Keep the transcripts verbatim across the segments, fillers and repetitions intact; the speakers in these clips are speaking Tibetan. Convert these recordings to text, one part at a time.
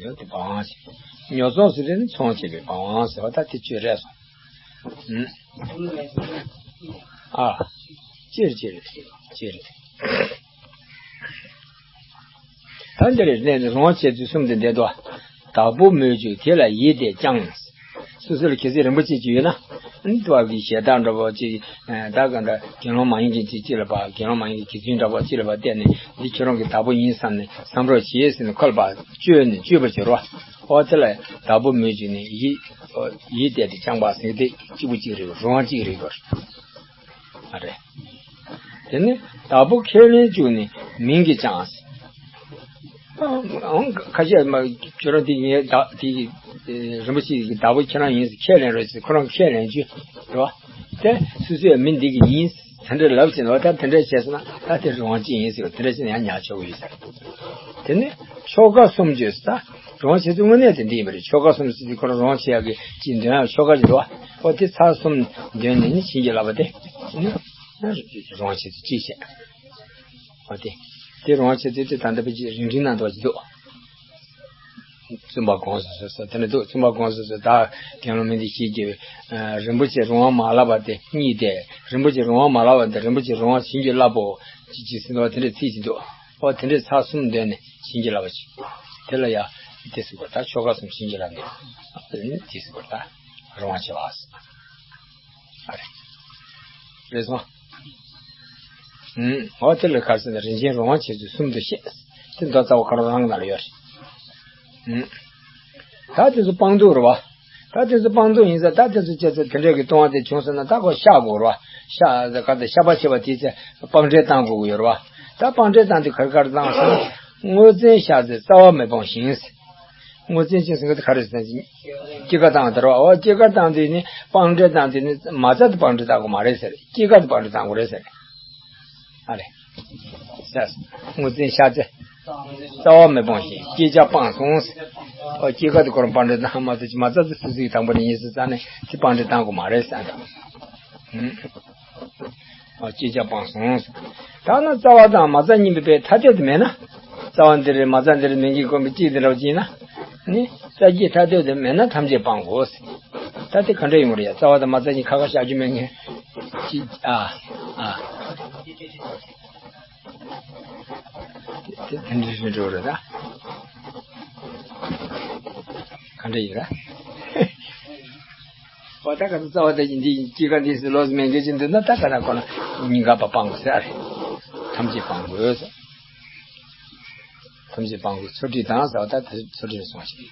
ཡོད་དེ་བང་ཞིག་ཉོ་ཚོང་ཟེར་དེ་ནི་ཚོང་བྱེད་པའི་བང་ཟེར་བ་ད་དེ་བཅོས་རེད་སོང་། ཨ། ཅེར་ཅེར་ཅེར། ད་འདིར་གནས་ནས་རང་བྱེད་ཚུལ་གསུམ་དུ་འདས་དོ། བདག་པོ་མོས་བཅུག་དེ་ལ་ཡིད་གཏད་ཀྱང་། སོ་སོ་ལ་གལ་སྲིད་རིན་པོ་ཆེ་ཅིག་ཡོད་ན། འདུལ་བ་གི་ཞལ་ཏ་འདྲ་པོ་ཅིག་ད་ག་འདྲ་དགེ་སློང་མ་ཡིན་མཁན་ཅིག་ཅིག་ལ་བ་དགེ་སློང་མ་ཡིན་མཁན་གྱི་ཚུལ་འདྲ་པོ་ཅིག་ལ་བ་བལྟས་ནས་འདི་ཁྱོད་རང་གི་བདག་པོ་ཡིན་བསམ་ནས་བསམ་རོགས་བྱེད་ཟེར་ནས་ཁོ་ལ་བ་བཅོས་ནས་བཅོས་པ་བྱེད་རོགས། ཨོ་དེ་ལ་བདག་པོ་མོས་བཅུག་ནས་ཡིད་ཡིད་གཏད་དེ་བཅང་བ་ཟེར་དེ་གཅིག་པུ་གཅིག་རེད། རང་དབང་གཅིག་རེད་པར། ཨ་རེད། དེ་ནི་བདག་པོ་ཁས་ལེན་བཅུག་ནས་མིང་གིས་ཀྱང་། ཁ་ཤས་མ་ཁྱོད་རང་དེ་ངའི་བདག་དེ་རིན་པོ་ཆེ་གི་བདག་པོ་ཁྱེད་རང་ཡིན་ཟེར་ཁས་ལེན་རོགས་ཟེར་ཁོ་རང་ཁས་ལེན་རྒྱུ་རེད་བ། དེ་སོ་སོའི་མི་འདི་གི་ཡིན་དེ་འདྲ་ལབ་ཕྱིན་ན་ད་དེ་འདྲ་བྱས་སོང་ན་ད་དེ་རང་དབང་ཅན་ཡིན་ཟེར་བ་དེ་འདྲ་བྱས་ན་ཡང་ཉར་ཆོག་གི་ཡོད་ཟེར། དེ་ནི་ཆོ་ག་གསུམ་བརྗོད་ཟེར་ད། རང་བྱེད་ཚུལ་དངོས་གནས་དེ་འདི་ཡིན་པ་རེད། ཆོ་ག་གསུམ་ཟེར་དུས་ཁོ་རང་རང་བྱེད་ཡག་གི་ཅིག་འདོན་ཡག་ཆོ་ག་ཅིག་འདུག་བ། ཨོ་དེ་ཚར་གསུམ་འདོན་ནས་ནི་བྱིན་གྱིས་བརླབས་པ་དེ་ནི་རང་བྱེད་ཚུལ་གཅིག་བྱས། ཨོ་དེ་དེ་རང་བྱེད་ཚུལ་དེ་ད་ལྟ་བུ་ཅིག་རིང་འབྲིང་ནང་འདུག་ཅིག་འདུག་བཙུན་པ་དགོངས་སུ་གསོལ་ཟེར་དེ་འདྲ་འདུག་བཙུན་པ་དགོངས་སུ་གསོལ་ད་དགེ་སློང་མི་འདི་ཞིག་གིས་རིན་པོ་ཆེ་རང་དབང་མ་བརླག་པ་དེ་གཉིས་ཏེ། རིན་པོ་ཆེ་རང་དབང་མ་བརླག་པ་དེ་རིན་པོ་ཆེ་རང་དབང་བྱིན་གྱིས་བརླབ་བོ་ཅིག་ཅིག་ཟེར་འདུག་དེ་འདྲ་ཚིག་ཅིག་འདུག་ཨོ་དེ་འདྲའི་ཚར་གསུམ་འདོན་ནས་བྱིན་གྱིས་བརླབས་པ་ཅིག་དེ་ལ་ཡ་དེ་ཟེར་བ་ད་ཆོ་ག་གསུམ་བྱིན་གྱིས་བརླབས་ནས་དེ་ཟེར་བ་ད་རང་དབང་ཆེ་བ་ཟེར། ཨ་རེད། རེད་སོང་། ཨོ་དེ་ལ་ག་རེ་ཟེར་ན་རིན་ཆེན་རང་དབང་ཆེ་ཚུལ་གསུམ་དུ་བཤད། དེ་མདོ་རྩ་བ་ཁོ་རང་རང་ནང་ལ་ཡོད་རེད། ད་དེ་ཚོ་སྤང་རྟོགས་རེད་བ། ད་དེ་ཚོ་སྤང་རྟོགས་ཡིན་ས་ད་དེ་ཚོ་བྱས་ཚེ་དེ་འདྲས་ཀྱི་ལྟུང་བ་དེ་བྱུང་སོང་ན་ད་ཁོ་བཤགས་དགོས་རེད་བ། བཤགས་ཟེར་ག་ཚོད་བཤགས་པ་བྱེད་པ་དེ་ཚེ་སྤང་བྲལ་བཏང་དགོས་ཀྱི་ཡོད་རེད་བ། ད་སྤང་བྲལ་བཏང་དུས་ག་རེ་ག་རེ་བཏང་སོང་། དངོས་བཙན་བཤགས་ཚེ་རྩ་བ་མི་སྤོང་ཞིང་། དངོས་བཙན་བྱས་ཟེར་ག་ཚོད་ག་རེ་ཟེར་ན། སྐྱེ་རྒ་བཏང་དེ་རེད་བ། ཨོ་སྐྱེ་རྒ་བཏང་དུས་ནི་སྤང་བྲལ་བཏང་དུས་ནི་མ་རྩ་དེ་སྤང་བྲལ་བཏང་དགོས་མ་རེད་ཟེར། སྐྱེ་རྒ་དེ་སྤང་བྲལ་བཏང་དགོས་རེད་ཟེར། ཨ་རེ། ཟེར། དངོས་བཙན་བཤགས་ཚེ། རྩ་བ་མི་སྤོང་ཞིང་སྐྱེ་རྒ་སྤངས་སོང་ཟེར། ཨོ་སྐྱེ་རྒ་དེ་ཁོ་རང་སྤང་བྲལ་བཏང་མ་ཐུབ་ཀྱི་མ་རྩ་དེ་སོ་སོའི་དང་པོ་ནས་ཉེས་སུ་རྩ་ནས་དེ་སྤང་བྲལ་བཏང་དགོས་མ་རེད་ཟེར། ཨོ་སྐྱེ་རྒ་སྤངས་སོང་ཟེར། ད་ནི་རྩ་བ་དང་མ་རྩ་གཉིས་པའི་ཐ་དད་དུ་མེད་ན། རྩ་བ་འདི་རེད་མ་རྩ་འདི་རེད་མིང་གིས་བསྒོམས་པའི་གཅིག་འདི་འདྲ་བ་ཅིག་ཡིན་ན། ནི་རྩ་རྒྱུད་ཐ་དད་དུ་མེད་ན་ཐམས་ཅད་སྤང་དགོས་ཟེར། ད་དེ་ག་འདྲ་ཡོང་རེད་ཡ། རྩ་བ་དང་མ་རྩ་གཉིས་ཁ་ཁ་བཤགས་རྒྱུ་མེད་ངེས། ཅི། ཨ། ཨ། དེ་དེ་འདྲ་ཞིག་འགྲོ་རེད་ད། ག་འདྲ་ཡིན་ར། ཨོ་ད་ག་ཚོད་རྩ་བ་དེ་འདི་སྐྱེ་རྒ་འདི་སུ་ལོག་མེད་མཁན་ཅིག་འདུག་ན་ད་ག་ན་ཁོ་ན་ཉིན་ག་པ་སྤང་དགོས་ཟེར་རེད། ཐམས་ཅད་སྤང་དགོས་ཟེར། ཐམས་ཅད་སྤང་དགོས་ཚུལ་ཁྲིམས་དང་ཟེར་བ་ད་དེ་ཚུལ་ཁྲིམས་སོང་ཞིག་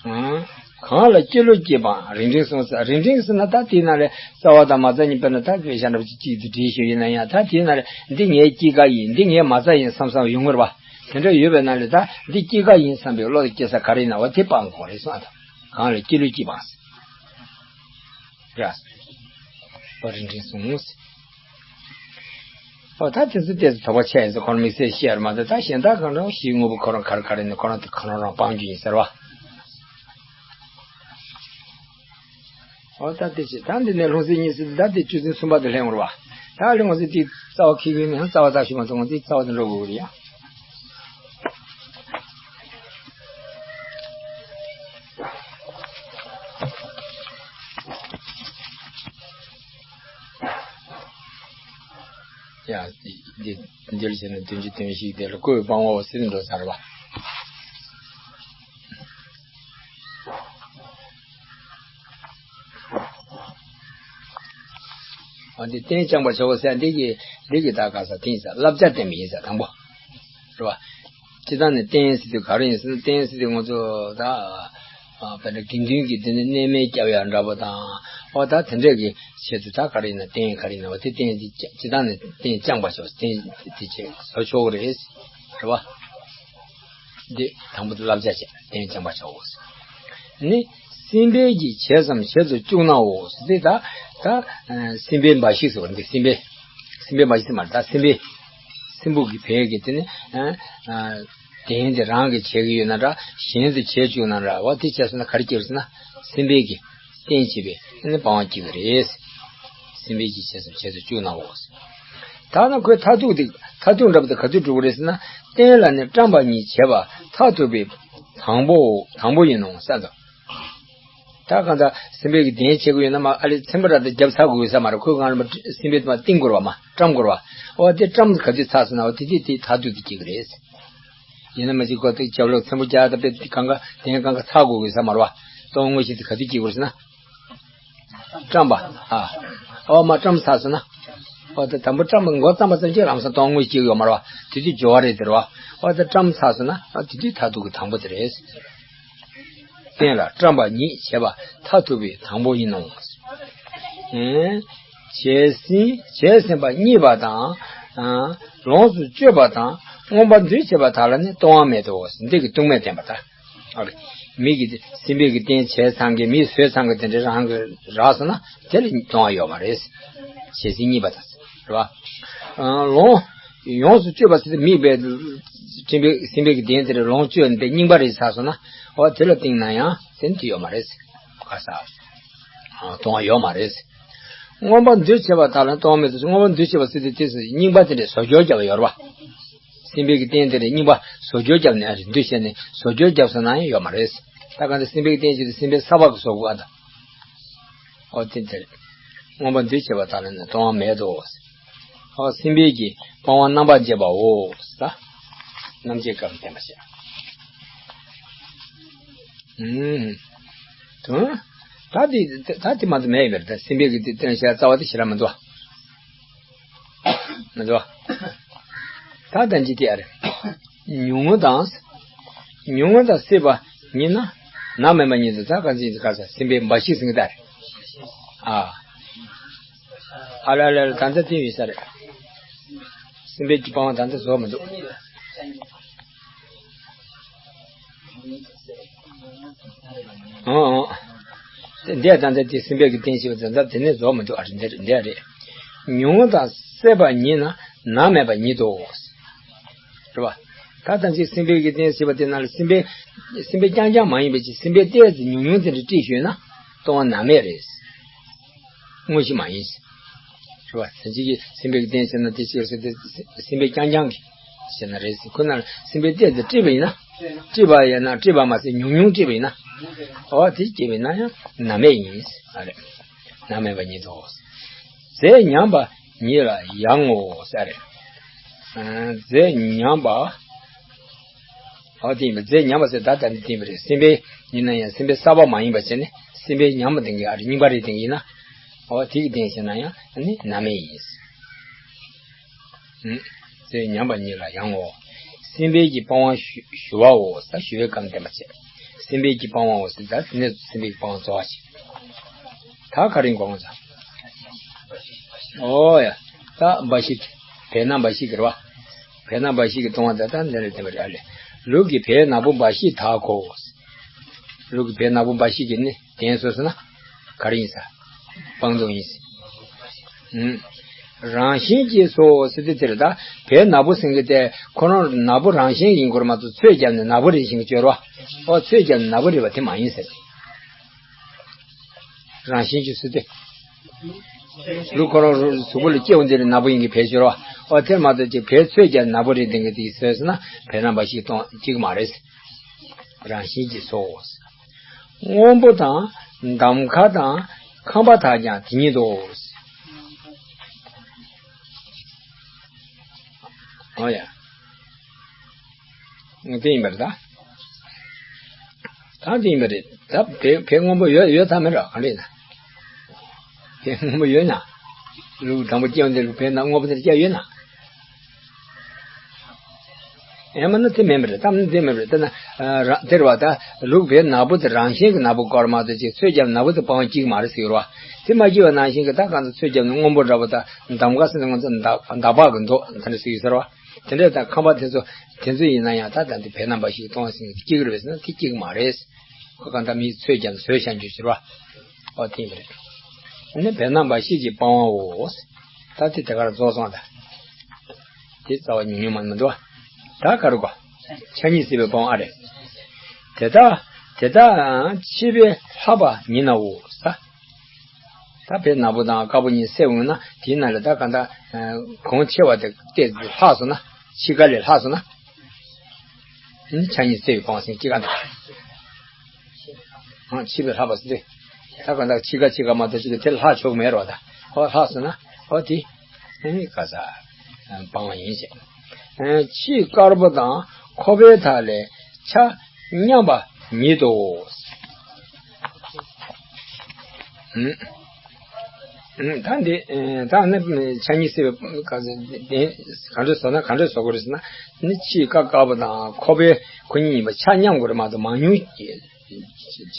ཨང་། གང་ལ་སྐྱེ་ལུས་སྐྱེས་པའང་རིང་འབྲིང་གསུངས་ས། རིང་འབྲིང་ཟེར་ན་ད་དེའི་ནང་ལ་རྩ་བ་དང་མ་རྩ་གཉིས་དཔེར་ན་ད་དཔེ་ཆ་འདྲ་པོ་ཅིག་གཅིག་ཏུ་བྲིས་ཞུས་ཡིན་ན་ཡང་ད་དེའི་ནང་ལ་འདི་ངའི་སྐྱེ་རྒ་ཡིན་འདི་ངའི་མ་རྩ་ཡིན་བསམ་བསམ་ཡོང་གི་རེད་བ། དེ་འདྲ་ཡོད་པའི་ནང་ལ་ད་འདི་སྐྱེ་རྒ་ཡིན་བསམ་པའི་བློ་དེ་སྐྱེ་ས་ག་རེ་ཡིན་ན་བ་དེ་སྤང་དགོས་རེད་གསུངས་ཨ། ད་གང་ལ་སྐྱེ་ལུས་སྐྱེས་པའང་ཟེར། རིང་འབྲིང་གསུངས། ཨོ་ད་དེ་ཚོ་ཏོག་ཙམ་དོགས་པ་ཆེ་ཡིན་ཟེར་ཁོ་རང་དམིགས་བསལ་བཤད་རེད་མ་གཏོགས་ད་གཞན་དག་གང་འདྲ་ཞིག་དངོས་པོ་ཁོ་རང་ག་རེ་ག་རེ་ནས་ཁོ་རང་དེ་གང་རང་རང་སྤང་རྒྱུ་ཡིན་ཟེར་བ། ཨོ་ད་དེ་བྱས་ད་འདི་ནས་ལྷུང་བཟེད་གཉིས་ཟེར་ད་དེ་བཅུ་ཚན་གསུམ་པ་དེ་ལྷན་ངོར་བ། ད་ལྷུང་བཟེད་དེ་རྩ་བ་ཁེགས་ཡིན་ན་རྩ་བ་ད་ཞུ་མ་ཐུབ་ང་ཚོས་རྩ་བ་དེ་འགྲོ་དགོས་ཀྱི་རེད་ཡ། ཡ། འདི་འདིར་བྱས་ན་དོན་གྱི་དོན་ཞིག་དེ་ལ་བཀོད་སྤང་བའོ་ཟེར་འགྲོ་ཚར་བ། འོ་འདི་རྟེན་བཅང་བར་བྱའོ་ཟེར་འདི་གི་འདི་གི་ད་ག་ས་དེ་ཡིན་ས་བསླབ་བྱ་བསྟན་པ་ཡིན་ས་དང་པོ། རེད་བ། སྤྱིར་བཏང་ནས་རྟེན་ཟེར་དུས་ག་རེ་ཡིན་ཟེར་ན་རྟེན་ཟེར་དུས་ང་ཚོ་ད། ཨ་དཔེར་ན་དགེ་འདུན་གྱི་དེ་ནི་གནས་མལ་སྐྱབས་ཡ་འདྲ་པོ་དང་། ཨོ་ད་དེ་འདྲས་ཀྱི་ཆེད་དུ་ད་ག་རེ་ཡིན་ན་རྟེན་ག་རེ་ཡིན་ན་བ་དེ་རྟེན་དེ་སྤྱིར་བཏང་ནས་རྟེན་བཅང་བར་ཤོག་རྟེན་དེ་ཆེད་བཟོ་ཆོག་གི་རེད། རེད་བ། འདི་དང་པོ་དེ་བསླབ་བྱ་བྱས་རྟེན་བཅང་བར་བྱའོ། ནི། སྲིན་བལ་གྱིས་བྱས་སམ་བྱེད་དུ་བཅུག་ནའོ་ཟེར་ཏེ་ད། ད། སྲིན་བལ་འབའ་ཞིག་ཟེར་བ་འདི་སྲིན་བལ། སྲིན་བལ་འབའ་ཞིག་ཟེར་མ་རེད་ད་སྲིན་བལ། སྲིན་བུ་གི་བལ་གྱིས་དེ་ནི། དེ་འདི་རང་གིས་བྱེད་ཀྱི་ཡོད་ན་འདྲ་གཞན་དུ་བྱེད་བཅུག་ན་འདྲ་བ་དེ་བྱས་སོང་ན་ག་རེ་སྐྱེ་བ་ཟེར་ན་སྲིན་བལ་གྱིས་རྟེན་བྱེད་པའི་ནི་སྤང་བ་སྐྱེ་གི་རེད། སྲིན་བལ་གྱིས་བྱས་སམ་བྱེད་དུ་བཅུག་ནའོ། ད་ནི་ཁོའི་མཐར་ཐུག་དེ་མཐར་ཐུག་འདྲ་པོ་དེ་ག་དུས་འགྲོ་གི་རེད་ཟེར་ན་རྟེན་ལ་ནི་བཀྲམ་པ་ཉིད་བྱེད་པ་མཐར་ཐུག་པའི་ དང་པོ་དང་པོ་ཡིན་ནོ་ས་དང་། ད་གང་ལྟར་སྲིན་པོའི་གི་གདན་བྱེད་དགོས་ཡོད་ན་མ་ཨ་ལེ་ཚེམ་པ་ར་དང་རྒྱབ་ཚ་དགོས་ས་མ་རེད། ཁོའི་སྒང་ལ་མ་སྲིན་པོའི་མ་བཏིང་དགོས་ར་བ་མ་བཀྲམ་དགོས་ར་བ། འོ་དེ་བཀྲམ་ག་དུས་ཚ་སོང་ན་འོ་དེ་དུས་དེ་མཐར་ཐུག་དེ་སྐྱེ་གི་རེད། ཡིན་ན་མ་གཅིག་གོ་དེ་རྒྱབ་ལོག་ཚེམ་པོ་རྒྱག་ད་པེ་གང་ག་གདན་གང་ག་ཚ་དགོས་དགོས་ས་མ་རེད་བ། སྟོང་དངོས་གཞི་དེ་ག་དུས་སྐྱེ་དགོས་ཟེར་ན། བཀྲམ་པ། ཨ། ཨོ་མ་བཀྲམ་ཚར་སོང་ན། ཨོ་ད་དང་པོ་བཀྲམ་པ་འགོ་བརྩམས་པ་ཙམ་གྱིས་ལམ་སང་སྟོང་དངོས་སྐྱེ་གི་ཡོད་མ་རེད་བ། དེ་དུས་སྦྱོར་བ་རེད་ཟེར་བ། ཨོ་ད་བཀྲམ་ཚར་སོང་ན་ཨ་དེ་དུས་མཐར་ཐུག་གི་དང་པོ་དེ་རེད། རྟེན་ལ་བཀྲམ་པ་ཉིད་བྱེད་པ་མཐར་ཐུག་པའི་དང་པོ་ཡིན་ནོ། ཨེ། བྱས་ཟིན་བྱས་ཟིན་པ་གཉིས་པ་དང་། ཨ། ལོངས་སུ་སྤྱོད་པ་དང་མངོན་པར་འདུ་བྱེད་པ་དག་ལ་ནི་ལྟུང་བ་མེད་དོ། འདི་གི་ལྟུང་མེད་བསྟན་པ་དང་། ཨ་རེ། མི་གིས་སྲིན་པོའི་གི་རྟེན་བྱས་ཚང་གི་མིས་བཟོས་ཚང་གི་དེ་འདྲའི་རང་གི་རག་སོང་ན་དེ་ལ་ལྟུང་བ་ཡོད་མ་རེད། བྱས་ཟིན་གཉིས་པ་དང་རེད་བ། ཨ། ལོངས། ཡོངས་སུ་སྤྱོད་པ་ཟེར་ཏེ་མིག་པའི་སྲིན་པོའི་སྲིན་པོའི་གི་རྟེན་དེ་ལ་ལོངས་སྤྱོད་པའི་རྙིང་པ་རེད་ཚར་སོང་ན་འོ་དེ་ལ་བཏིང་ན་ཡང་དེ་ནི་དེ་ཡོད་མ་རེད། ག་ས། ཨ། ལྟུང་བ་ཡོད་མ་རེད། མངོན་པར་འདུ་བྱེད་པ་དག་ལ་ལྟུང་བ་མེད་དོ། མངོན་པར་འདུ་བྱེད་པ་ཟེར་ཏེ་དེ་སྲིན་རྙིང་པ་དེ་འདྲའི་བཟོ་བཅོས་བརྒྱབ་ཡོད་རེད་བ། སྲིན་པོའི་གི་རྟེན་དེ་འདྲའི་རྙིང་པ་བཟོ་བཅོས་བརྒྱབ་ནས་ཨ་རེ་འདུ་བྱས་ནས་བཟོ་བཅོས་བརྒྱབ་སོང་ན་ཡང་ཡོད་མ་རེད། ད་ག་འདི་སྲིན་པོའི་གི་རྟེན་བྱས་ཏེ་སྲིན་པོའི་ས་པགས་ཀྱི་བཟོ་དགོས་ཨ་ད། ཨོ་དེ་དེར། མངོན་པར་འདུ་བྱེད་པ་དག་ལ་ནི་ལྟུང་བ་མེད་དོ། ཨོ་སྲིན་པོའི་གི་སྤང་བ་རྣམ་པར་འབྱེད་པའོ། ས། རྣམ་འབྱེད་སྐབས་བསྟན་པ་བྱས། ཨུམ། དོན། ད་དེ་ད་དེ་མ་གཏོགས་མེད་ཡིན་པར་ད་སྲིན་པོའི་གི་དེ་སྟོན་བྱ་རྩ་བ་དེ་ཞེ་དྲག་མི་འདུག་མི་འདུག་ད་ལྟ་འཇིག་རྟེན་རེད། ཉུང་ངུ་དང་། ཉུང་ངུ་དང་སྲེད་པ་ཉིད་ན། ནམ་མེད་པ་ཉིད་དོ། ད་ག་ཚོད་ཡིན་ག་ས་སྲིན་པོའི་འབའ་ཞིག་ཟིན་གི་ད་རེད། ཨ། ཨ་ལ་ལ་ལ་ད་ལྟ་དེ་ཡིན་ས་རེད། སྲིན་པོའི་གི་སྤང་བ་ད་ལྟ་བཟོ་མི་འདུག་ཨང་ཨང་། འདས་ད་ལྟ་དེ་སྲིན་པོའི་གི་རྟེན་བྱེད་པ་ད་ལྟ་དེ་ནས་བཟོ་མི་འདུག་ཨ་རེ་འདི་རེད་འདི་རེད། ཉུང་ངུ་དང་སྲེད་པ་ཉིད་ན་ནམ་མེད་པ་ཉིད་དོ། རེད་བ། ད་ལྟ་ཅིག་སྲིན་པོའི་གི་རྟེན་བྱེད་པ་དེ་ན་ལ་སྲིན་པོའི་སྲིན་པོའི་རྐྱང་རྐྱང་མ་ཡིན་པའི་ཅིག་སྲིན་པོའི་ལྟས་ཀྱི་ཉུང་ཉུང་དེ་འདྲ་བཀྲིས་ཞུས་ན་ལྟུང་བ་ནམ་མེད་རེད། དངོས་གཞི་མ་ཡིན། རེད་བ། ད་ཅིག་གི་སྲིན་པོའི་གི་རྟེན་བྱེད་ན་དེ་ཅིག་ཟེར་ཏེ་སྲིན་པོའི་རྐྱང་རྐྱང་གི་བྱེད་ན་རེད་ཟེར། ཁོ་ན་ལ་སྲིན་པོའི་ལྟས་དེ་བཀྲིས་པ་ཡིན་ན། བཀྲིས་པ་ཡིན་ན་བཀྲིས་པ་མ་ཟད་ཉུང་ཉུང་བཀྲིས་པ་ཡིན་ན། འོ་དེ་སྐྱེས་པ་ཡིན་ན་ཡང་ནམ་མེད་ཡིན་ཨ་རེད། ནམ་མེད་པ་ཉིད་དོ། རྫས་ཉམས་པ་ཉིད་ལ་ཡང་ངོ་ཟེར་རེད། རྫས་ཉམས་པ། འོ་དེ་ཡིན་པ་རྫས་ཉམས་པ་ཟེར་ད་ལྟ་འདི་དེ་ཡིན་པ་རེད། སྲིན་པོའི་ཡིན་ན་ཡང་སྲིན་པོའི་ས་པགས་མ་ཡིན་པ་བྱས་ནས་སྲིན་པོའི་ཉམས་པ་ལྡན་གྱི་ཨ་རེ་རྙིང་པ་རེད་ལྡན་གྱི་ཡིན་ན། འོ་དེ་གི་ལྡན་བྱས་ན་ཡང་ནི་ནམ་མེད་ཡིན། རྫས་ཉམས་པ་ཉིད་ལ་ཡང་ངོ་། སྲིན་པོའི་གི་སྤང་བ་ཞུ་བའོ་ས་ཞུ་བའི་སྐབས་བསྟན་པ་བྱས། སྲིན་པོའི་གི་སྤང་བའོ་ཟེར་ད་དེ་ནས་སྲིན་པོའི་གི་སྤང་བ་རྫོགས་པ་བྱས། ད་ག་རེ་གོ་ང་ཚ། ཨོ་ཡ། ད་འབའ་ཞིག་བེར་ནག་འབའ་ཞིག་གི་རེད་བ། བེར་ནག་འབའ་ཞིག་གི་ལྟུང་བ་ད་ལྟ་འདི་ལ་བསྟན་པ་རེད་ཨ་ལེ། ལུག་གི་བེར་ནག་པོ་འབའ་ཞིག་དག་གོ། ལུག་གི་བེར་ནག་པོ་འབའ་ཞིག་གི་ནི་གདན་སོ་སོ་ན་ག་རེ་ཡིན་ས། སྤང་ལྟུང་ཡིན་ས། ཨུམ། རང་བཞིན་གྱིས་སོ་ཟེར་ཏེ་དེར་ད་བེར་ནག་པོ་ཟེར་གི་དེ་ཁོ་རང་ནག་པོ་རང་བཞིན་ཡིན་དགོས་རེད་མ་གཏོགས་ཚོས་བརྒྱབ་ནས་ནག་པོ་རེད་བཞིན་གྱི་བཅོས་རོགས། ཨོ་ཚོས་བརྒྱབ་ནས་ནག་པོ་རེད་པ་དེ་མ་ཡིན་ཟེར། རང་བཞིན་གྱིས་སུ་སྟེ། ལུག་ཁོ་རང་གཟུགས་པོ་ལ་སྐྱེ་བ་འདི་ནི་ནག་པོ་ཡིན་གྱི་བེད་སྤྱོད་རོ། ཨོ་དེར་མ་གཏོགས་ཀྱི་བེད་ཚོས་ཀྱང་ནག་པོ་རེད་བསྟན་གྱི་དེ་ཟོས་ན་བེར་ནག་འབའ་ཞིག་གཏོང་གཅིག་མ་རེད། རང་བཞིན་གྱིས་སོ། སྔོན་པོ་དང་འདམ་ཁ་དང་ཁང་པ་དག་ཀྱང་དེ་ཉིད་དོ། ཨོ་ཡ། དེ་ཡིན་པར་ད། ད་དེ་ཡིན་པ་རེད། ད་བེ་བེ་སྔོན་པོ་ཡོད་ཡོད་ད་མེད་ར་ག་རེད་ན། བེ་སྔོན་པོ་ཡོད་ན། ལུག་དང་པོ་སྐྱེ་བ་འདི་ལུག་བེ་ན་སྔོན་པོ་འདིར་སྐྱེ་ཡོད་ན། ཨེ་མ་ན་དེ་མེད་པ་རེད་ད་མ་ན་དེ་མེད་པ་རེད་ད་ན། ར་དེར་བ་ད་ལུག་བེ་ནག་པོ་དེ་རང་བཞིན་གྱི་ནག་པོ་སྐོར་མ་གཏོགས་ཅིག་ཚོས་ཀྱང་ནག་པོ་དེ་སྤང་བ་གཅིག་མ་རེད་ཟེར་བ། དེ་མ་སྐྱེ་བ་ནང་བཞིན་གྱི་ད་གང་ཚོ་ཚོས་ཀྱང་སྔོན་པོ་འདྲ་པོ་ད་འདམ་ག་ཟེར་ན་ང་ཚོ་འདག་འདག་པ་གི་མདོག་ད་ནི་ཟེར་ཡོད་ཟེར་བ། དེ་འདྲ་དང་ཁང་པ་དེ་ཚོ་དེ་ཚོ་ཡིན་ན་ཡང་ད་ད་འདི་བེ་ནག་འབའ་ཞིག་གཏོང་བ་ཟིན་གྱི་སྐྱེ་གི་རེད་ཟེར་ན་དེ་སྐྱེ་གི་མ་རེད། ཁོ་གང་ལྟར་མིའི་ཚོས་ཀྱང་ཚོས་བྱ་འགྱུར་ཟེར་བ། ཨོ་དེ་ཡིན་པ་རེད། ཨ་ནི་བེ་ནག་འབའ་ཞིག་གི་སྤང་བའོ། ད་དེ་དེ་གར་རྫོགས་སོང་ད། དེ་རྩ་བ་ཉུང་ཉུང་མ་མི་འདུག་ད་ག་རེ་གོ། ཆ་གཉིས་སྲིད་པའི་སྤང་བ་ཨ་རེད། དེ་དག་དེ་དག་འཆི་བས་ལྷག་པ་ཉིད་ནའོ་ས། ད་བེ་ནག་པོ་དང་དཀར་པོ་གཉིས་བསྲེས་འོང་ན་དེའི་ནང་ལ་ད་ག་ད་གོང་ཆེ་བ་དེ་ཏོག་ཙམ་ལྷག་སོང་ན་འཆི་ཁ་ལས་ལྷག་སོང་ན། ནི་ཆ་གཉིས་སྲེད་པའི་སྤང་བ་ཟེར་གྱི་ཅི་ག་འདུག་ཨ། འཆི་བས་ལྷག་པ་ཟེར་ཏེ། ད་ག་འདྲ་འཆི་ཁ་འཆི་ཁ་མ་གཏོགས་ཅི་ག་དེ་ལྷག་ཆོག་མེད་རོ། ད་ཨོ་ལྷག་སོང་ན་ཨོ་དེ་ནི་ག་ས་སྤང་བ་ཡིན་ཞེས། ཨ། ཕྱིས་དཀར་པོ་དང་ཁོ་པའི་མཐའ་ལས་ཆ་མཉམ་པ་ཉིད་དོ། ཨུམ། ཨུམ། ད་འདི་ཨེ་ད་ནི་ཆ་གཉིས་སྲེད་པའི་ག་ས་དེ་ག་འདྲ་བཟོ་ན་ག་འདྲ་བཟོ་དགོས་རེད་ཟེར་ན། ནི་ཕྱིས་ཀ་དཀར་པོ་དང་ཁོ་པའི་ཁོ་གཉིས་ཡིན་པ་ཆ་མཉམ་དགོས་རེད་མ་གཏོགས་མང་ཉུང་བྱས་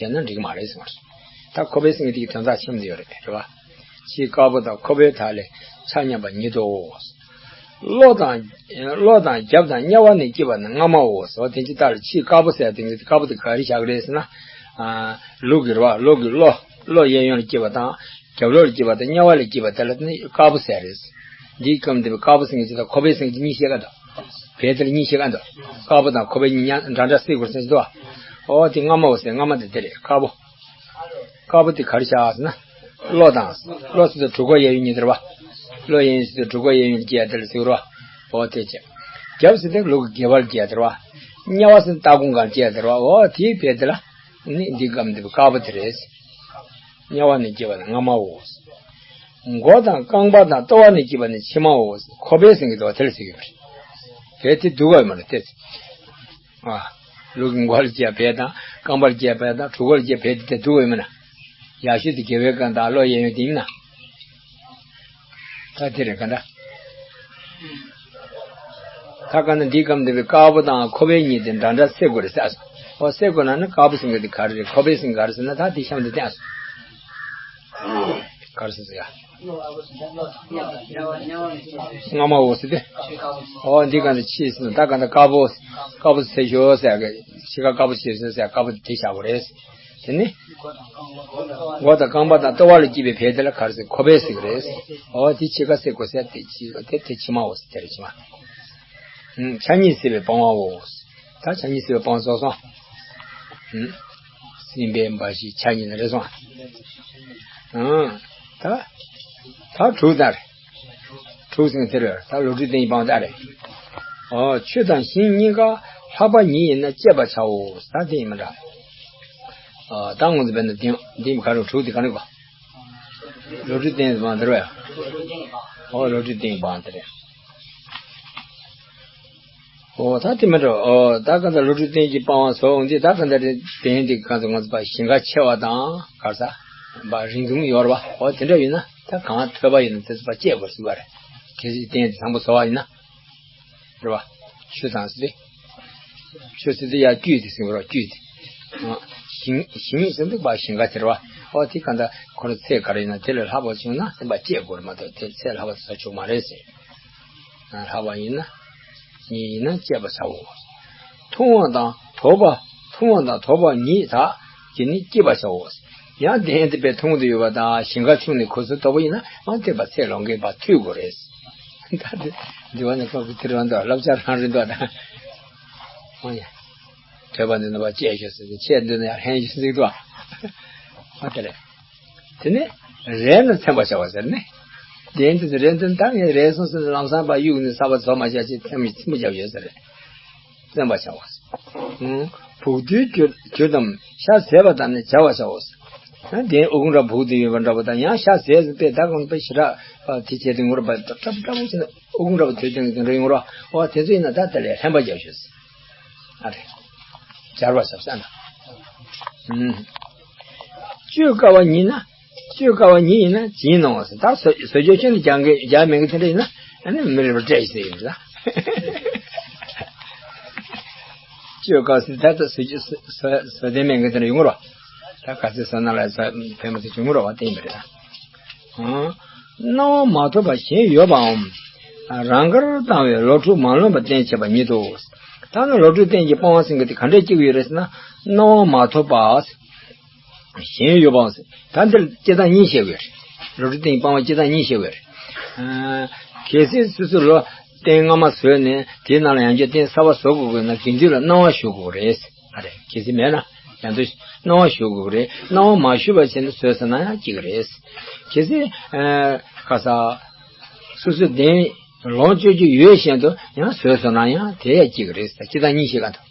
ན་འགྲིག་གི་མ་རེད་གསུངས་པ་རེད། ད་ཁོ་པའི་ཟེར་མཁན་དེ་གི་དོན་དག་ཆེན་པོ་ཡོད་རེད་རེད་བ། ཕྱིས་དཀར་པོ་དང་ཁོ་པའི་མཐའ་ལས་ཆ་མཉམ་པ་ཉིད་དོ། གློ་དང་གློ་དང་རྒྱབ་དང་དམྱལ་བ་ནས་སྐྱེས་པ་ནི་སྔ་མའོ་ཟེར་བ་དེ་ཅི་ལྟར། ཕྱིས་དཀར་པོ་ཟེར་བ་དེ་ཉིད་དཀར་པོ་དེ་ག་རེ་བཞག་གི་རེད་ཟེར་ན། ཨ། ལུག་གི་རེད་བ། ལུག་གི་གློ་གློ་གཡས་གཡོན་ལ་སྐྱེས་པ་དང་རྒྱབ་ལོགས་ལ་སྐྱེས་པ་དང་དམྱལ་བ་ལ་སྐྱེས་པ་དེ་ལ་ནི་དཀར་པོ་ཟེར་རེད། འདིའི་སྐབས་འདི་དཀར་པོ་ཟེར་མཁན་ཅི་ལྟར་ཁོ་པའི་ཟེར་མཁན་གཉིས་བཤད་ག་འདུག་བལ་དེ་ལ་གཉིས་བཤད་ག་འདུག་དཀར་པོ་དང་ཁོ་པའི་གཉིས་མཉམ་འདྲ་འདྲ་བསྲེས་དགོས་ཟེར་གྱི་འདུག་ཨོ་དེ་སྔ་མའོ་ཟེར། སྔ་མ་དེ་དེ་རེད། དཀར་པོ། དཀར་པོ་དེ་ག་རེ་བཞག་ཟེར་ན། གློ་དང་། གློ་ཟེར་དུས་གྲུ་ཁ་གཡས་གཡོན་གཉིས་དེ་རེད་བ། གློ་གཡས་གཡོན་ཟེར་དུས་གྲུ་ཁ་གཡས་གཡོན་སྐྱེ་ཡ་དེ་ལ་ཟེར་གི་རེད་བ། ཨོ་དེ་བྱས། རྒྱབ་ཟེར་དུས་ལུག་གི་སྒལ་པར་སྐྱེ་ཡ་དེ་རེད་བ། དམྱལ་བ་ཟེར་དུས་ལྟག་ཁུང་སྒང་སྐྱེ་ཡ་དེ་རེད་བ། ཨོ་དེའི་བལ་དེ་ལ་ནི་འདི་སྐབས་འདི་དཀར་པོ་དེ་རེད། དམྱལ་བ་ནས་སྐྱེས་པ་ནི་སྔ་མའོ། མགོ་དང་རྐང་པ་དང་ལྟོ་བ་ནས་སྐྱེས་པ་ནི་ཕྱི་མའོ། ཁོ་པའི་ཟེར་གྱི་འདུག་བ། དེ་ལ་ཟེར་གྱི་ཡོད་པ་རེད། བལ་དེ་འདུག་ག་ཡོད་མ་རེད་དེ། ཨ། ལུག་གི་མགོ་ལ་སྐྱེས་བལ་དང་རྐང་པར་སྐྱེས་བལ་དང་གྲུ་ཁར་སྐྱེས་བལ་དེ་དེ་འདུག་ག་ཡོད་མ་ན། ཡག་ཤོས་དེ་སྒལ་པའི་སྒང་དང་གློ་གཡས་གཡོན་དེ་ཡིན་ན། ད་དེ་རེད་ག་འདྲ། ད་ག་ན་འདིའི་སྐབས་འདི་བའི་དཀར་པོ་དང་ཁོ་པའི་གཉིས་དེ་འདྲ་འདྲ་བསྲེ་དགོས་རེད་ཟེར་སོང་། ཨོ་བསྲེ་དགོས་ན་ནི་དཀར་པོ་ཟེར་མཁན་དེ་ག་རེ་རེད། ཁོ་པའི་ཟེར་མཁན་ག་རེ་ཟེར་ན། ད་དེ་གཤམ་དུ་བསྟན་སོང་། ག་རེ་ཟེར་ཟེར་ཡ། སྔ་མའོ་ཟེར་ཏེ། ཨོ་འདི་ག་འདི་ཕྱིས་ཟེར་ན་ད་ག་འདི་དཀར་པོ། དཀར་པོ་ཟེར་ཤོག་ཟེར་གི། ཕྱི་ཁ་དཀར་པོ་ཕྱིས་ཟེར་ཟེར་དཀར་པོ་དེ་བཞག་དགོས་རེད། དེ་ནི། མགོ་དང་རྐང་པ་དང་ལྟོ་བ་ལ་སྐྱེས་པའི་བལ་དེ་ལ་ག་རེ་ཟེར། ཁོ་པའི་ཟེར་གི་རེད། ཨོ་དེ་ཕྱི་ཁ་སྲེ་དགོས་ཟེར་དེ་ཕྱི་དེ་དེ་ཕྱི་མའོ་ཟེར། དེ་རེད་ཕྱི་མ། ཨུམ། ཆ་གཉིས་སྲེད་པའི་སྤང་བའོ། ད་ཆ་གཉིས་སྲེད་པའི་སྤང་བ་རྫོགས་སོང་། ཨུམ། སྲིད་པའི་འབའ་ཞིག་ཆ་གཉིས་ནི་རེད་སོང་། ཨང་། ད། ད་དྲུག་ད་རེད། དྲུག་ཟེར་དེ་རེད། ད་ལོ་དྲུག་བསྟན་གྱི་སྤང་བ་ད་རེད། ཨོ་ཆུ་དང་ཞིང་གཉིས་ཀ་ལྷག་པ་ཉིད་ཡིན་ན་བཅད་པར་བྱའོ། ད་དེ་ཡིན་མི་འདྲ། ཨ་ད་ངོ་ཚ་བས་ན་འདི་འདི་མི་ག་རེ་དྲུག་དེ་ག་རེ་གོ། ལོ་དྲུག་བསྟན་གྱི་སྤང་བ་དེ་རེད། ཨོ་ལོ་དྲུག་བསྟན་གྱི་སྤང་བ་དེ་རེད། ཨོ་ད་དེ་མི་འགྲོ། ཨོ་ད་ག་ད་ལོ་དྲུག་བསྟན་གྱི་སྤང་བ་སོགས་འདི་ད་ག་ད་རེ་བསྟན་འདི་ག་ཚོད་ང་ཚོ་པ་ཞིང་ཁ་ཆེ་བ་དང་ག་ས་པ་རིང་ཐུང་ཡོད་རེད་བ། ཨོ་དེ་འདྲ་ཡིན་ན་ད་གང་ཐོས་པ་ཡིན་ན་དེ་ཚོ་པ་བཅད་དགོས་ཟེར་བ་རེད། གལ་སྲིད་བསྟན་འདི་དང་པོ་བཟོ་བ་ཡིན་ན་རེད་བ། ཆུ་དང་ཟེར་ཏེ། ཆུ་ཟེར་ཏེ་ཡ་བཅུད་དེ་ཟེར་བ་རེད་བ། བཅུད་དེ། ཨ་ཞིང་ཞིང་ཟེར་འདུག་པ་ཞིང་ཁ་ཟེར་བ། ཨོ་དེ་ག་ད་ཁོ་རང་ཚད་ག་རེ་ཡིན་ན་དེ་ལས་ལྷག་པ་བྱུང་ན་དེ་པ་བཅད་དགོས་རེད་མ་གཏོགས་དེ་ཚད་ལྷག་པ་དེ་ཚོ་ཆོག་མ་རེད་ཟེར། ལྷག་པ་ཡིན་ན། ཉིད་ཡིན་ན་བཅད་པར་བྱའོ། ཐུང་བ་དང་དོག་པ། ཐུང་བ་དང་དོག་པ་ཉིད་དག་གིས་ནི་བསྐྱེད་པར་བྱའོ། ཡང་གདན་དེ་དཔེ་ཐུང་དུ་ཡོད་པ་དང་ཞིང་ཁ་ཆུང་ནས་གོ་ས་དོག་པོ་ཡིན་ན་ཡང་དེ་པ་ཚད་ལོངས་མཁན་པ་མཐུད་དགོས་རེད། ད་དེ་འདི་བ་ནི་ཁོ་གི་དེ་རང་དུ་བསླབ་བྱ་རང་རེད་འདུག་ད། ཨོ་ཡ། ཐོས་པ་འདི་ནི་པ་བཅད་ཤོག་ཟེར་ཏེ་ཆད་འདི་ནི་ཡང་ལྷན་ཞིག་ཟིག་ཏུ། ཨ་དེ་རེད། དེ་ནས་རས་ནི་ཚིམ་པར་བྱ་བ་ཟེར་ནས། དེ་འདི་ཚོ་རས་འདི་ད་ངས་རས་སོང་ཟེར་ལམ་སང་པ་གཡུག་ནས་ས་པ་ཚོ་མ་བྱ་ཅིག་ཚིམ་ཚིམ་པོ་བྱ་བ་ཡོད་ཟེར། ཚིམ་པར་བྱ་བ། ཨུང་། བུག་ཏུའི་རྒྱུ་རྒྱུ་དང་ཤ་ཟད་པ་དང་ནི་བྱ་བར་བྱའོ། ཡང་དེ་ཨུ་ཁུང་ར་བུག་ཏུ་ཡོད་པ་འདྲ་པོ་དང་ཡང་ཤ་ཟད་ཟེར་པས་ད་གང་པའི་ཞེ་དྲག་དེ་བྱས་ཏེ་ངུར་པ་ཏྲབ་ཏྲབ་པོ་བྱས་ན་ཨུ་ཁུང་ར་བུ་དུས་སྟོན་གྱི་དེ་འདྲ་ཡོང་རོགས། འོ་དེ་ཚོ་ཡིན་ན་ད་དེ་ལས་ལྷན་པ་རྒྱག་ཤོག་ཟེར། ཨ་རེ། སྦྱར་བ་ཟབ་ས་ན། ཨུམ། གཅོད་དཀའ་བ་ཉིད་ན། གཅོད་དཀའ་བ་ཉིད་ཡིན་ན་བྱིན་ནོ་ཟེར། ད་བཟོ་བཟོ་བཅོས་ཁྱོན་ནས་རྒྱག་མཁན་རྒྱག་མེད་མཁན་དེ་འདྲ་ཡིན་ན་ཨ་ནི་མི་རིགས་པ་སྤྲད་ཟེར་ཡིན་ཟེར། གཅོད་དཀའ་ཟེར་ད་ལྟ་བཟོ་བཅོས་བཟོ་བཟོ་བཟོ་ལྡན་མེད་མཁན་དེ་འདྲ་ཡོང་གི་རེད་བ། ད་ག་ཚོད་བཟོ་ན་ལ་བཟོ་བོད་མི་ཚོ་ཡོང་གི་རེད་བ། བསྟན་པ་རེད་ད། ཨང་། སྣང་བ་མ་ཐོབ་པ་གཞན་ཡོད་པའམ། རང་དགར་བཏང་བའི་ལོ་དྲུག་མ་ལོན་པ་བསྟེན་བྱེད་པ་ཉིད་དོ། ད་ནི་ལོ་དྲུག་བསྟེན་གྱི་སྤང་བ་ཟེར་མཁན་དེ་ག་འདྲས་སྐྱེ་གི་ཡོད་རེད་ཟེར་ན། སྣང་བ་མ་ཐོབ་པ། གཞན་ཡོད་པའམ་ཟེར། ད་འདིར་སྐྱེ་སྟངས་གཉིས་བཤད་ཀྱི་ཡོད་རེད། ལོ་དྲུག་བསྟེན་གྱི་སྤང་བ་སྐྱེ་སྟངས་གཉིས་བཤད་ཀྱི་ཡོད་རེད། ཨ། གལ་སྲིད་སོ་སོ་ལོ་བསྟེན་སྔ་མ་བཟོས་ནས་དེའི་ནང་ལ་ཡང་བསྐྱར་བསྟེན་གསར་པ་བཟོ་དགོས་དགོས་ན་དེ་དུས་ལ་སྣང་བ་ཞུགས་དགོས་རེད། ཨ་རེ། གལ་སྲིད་མེད་ན་ཡང་དུ་སྣང་བ་ཞུགས་དགོས་རེད། སྣང་བ་མ་ཞུགས་པ་བྱས་ནས་བཟོས་སོང་ན་ཡང་སྐྱེ་གི་རེད། གལ་སྲིད་ཨ་ཁ་ས་སོ་སོ་བདེན་ལོངས་སྤྱོད་རྒྱུ་ཡོད་བཞིན་དུ་ཡང་བཟོས་སོང་ན་ཡང་དེ་ཡང་སྐྱེ་གི་རེད། སྐྱེ་སྟངས་གཉིས་ཤིག་ག་འདུག་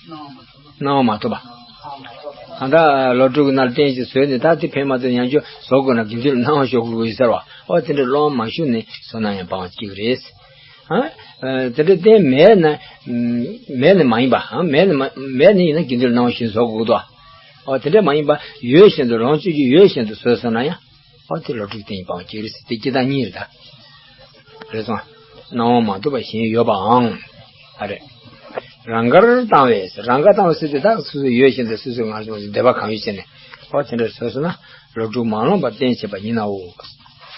སྣང་བ་མ་ཐོབ་པ། གང་ལྟར་ལོ་དྲུག་གི་ནང་ལ་རྟེན་ཅིག་བཟོས་ནས། ད་དེ་ཕན་མ་ཐོགས་ཡང་བསྐྱར་བཟོ་དགོས་ན་དགེ་འདུན་ལ་གནང་བ་ཞུ་དགོས་ཀྱི་ཡོད་ཟེར་བ། ཨོ་དེ་འདྲ་སློབ་མ་མ་ཞུས་ནས་བཟོས་ན་ཡང་སྤང་བ་སྐྱེ་གི་རེད། ཨ། དེ་འདྲ་རྟེན་མེད་ན། མེད་ན་མ་ཡིན་པ། ཨ། མེད་ན་མ་མེད་ན་ཡིན་ན་དགེ་འདུན་ལ་གནང་བ་ཞུས་ནས་བཟོ་དགོས་ཀྱི་འདུག། ཨོ་དེ་འདྲ་མ་ཡིན་པ། ཡོད་བཞིན་དུ་ལོངས་སྤྱོད་ཀྱི་ཡོད་བཞིན་དུ་བཟོས་སོང་ན་ཡང་། ཨོ་དེ་ལོ་དྲུག་རྟེན་གྱི་སྤང་བ་སྐྱེ་གི་རེད་ཟེར། དེ་སྐྱེ་སྟངས་གཉིས་རེད་ད། རེད་སོང་། སྣང་བ་མ་ཐོབ་པ་གཞན་ཡོད་པའང་། ཨ་རེད། རང་དགར་བཏང་བས། རང་དགར་བཏང་བས་ཟེར་དུས་ད་སོ་སོ་ཡོད་བཞིན་དུ་སོ་སོའི་ངང་ལ་འདོད་པ་གང་ཡོད་བྱས་ནས། ཨོ་དེ་འདྲ་བཟོས་སོང་ན་ལོ་དྲུག་མ་ལོངས་པར་རྟེན་བྱེད་པ་ཡིན་ནའོ།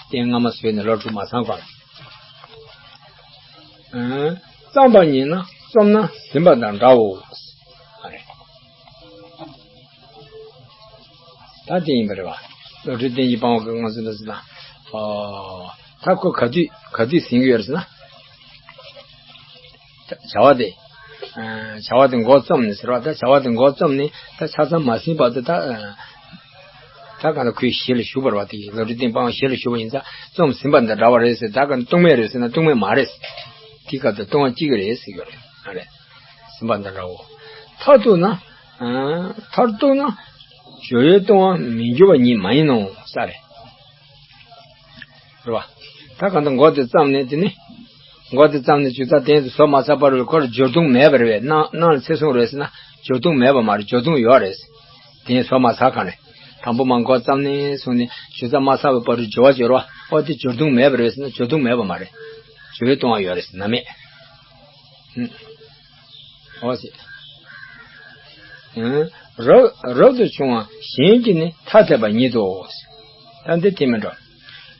རྟེན་སྔ་མ་བཟོས་ནས་ལོ་དྲུག་མ་ཚང་གོང་ལ། ཨང་། བརྩམས་པ་ཉིད་ན་བརྩམས་ན་ཟིན་པ་དང་འདྲའོ། ཨ་རེད། ད་དེ་ཡིན་པ་རེད་བ། ལོ་དྲུག་རྟེན་གྱི་སྤང་བ་གི་ང་ཚོ་འདྲ་ཟེར་ན། ཨོ། ད་ཁོ་ག་དུས་ག་དུས་ཟིན་གྱི་ཡོད་རེད་ཟེར་ན། བྱ་བ་དེ། ཨ། བྱ་བ་དེ་འགོ་རྩོམ་ནས་ཟེར་བ། ད་བྱ་བ་དེ་འགོ་རྩོམ་ནས་ད་ཆ་ཚང་མ་ཟིན་བར་དུ་ད། ད་གང་ལྟར་ཁོའི་ཞལ་ལ་བཞུགས་པ་རེད་བ། དེ་ལོ་དྲུག་རྟེན་སྤང་བ་ཞལ་ལ་བཞུགས་པ་ཡིན་ཙང་རྩོམ་ཟིན་པ་དང་འདྲ་བ་རེད་ཟེར། ད་གང་ལྟར་ལྟུང་མེད་རེད་ཟེར་ན་ལྟུང་མེད་མ་རེད། དེའི་སྐབས་དུ་ལྟུང་བ་སྐྱེ་གི་རེད་ཟེར་གྱི་རེད། ཨ་རེད། ཟིན་པ་དང་འདྲའོ། མཐར་ཐུག་ན། ཨ། མཐར་ཐུག་ན། སྦྱོར་བས་ལྟུང་བ་མི་འགྱུར་བ་ཉིད་མ་ཡིན་ནོ་ས་རེད། རེད་བ། ད་གང་ལྟར་འགོ་དེ་བརྩམས་ནས་དེ་ནི། འགོ་དེ་བརྩམས་ནས་ཇི་ལྟར་དེང་དུ་བཟོ་མ་ཚར་བར་ཁོར་སྦྱོར་ལྟུང་མེད་པ་རེད་བས། སྣང་སྣང་ལ་ཚེ་གཟུང་རེད་ཟེར་ན་སྦྱོར་ལྟུང་མེད་པ་མ་རེད། སྦྱོར་ལྟུང་ཡོད་རེད། དེ་བཟོ་མ་ཚར་གོང་ནས། དང་པོ་མ་འགོ་བརྩམས་ནས་བཟུང་ནས་ཇི་ལྟར་མ་ཚར་བའི་བར་དུ་སྦྱོར་བ་སྦྱོར་བ། ཨོ་དེ་སྦྱོར་ལྟུང་མེད་པ་རེད་ཟེར་ན་སྦྱོར་ལྟུང་མེད་པ་མ་རེད། སྦྱོར་བས་ལྟུང་བ་ཡོད་རེད་ཟེར་ན་མེད། ཨོ་ཟེར། རབ་རབ་ཏུ་བྱུང་བ་གཞན་གྱིས་ནི་ཐ་དད་པ་ཉིད་དོ། ད་འདི་དེ་མིན་འགྲོ།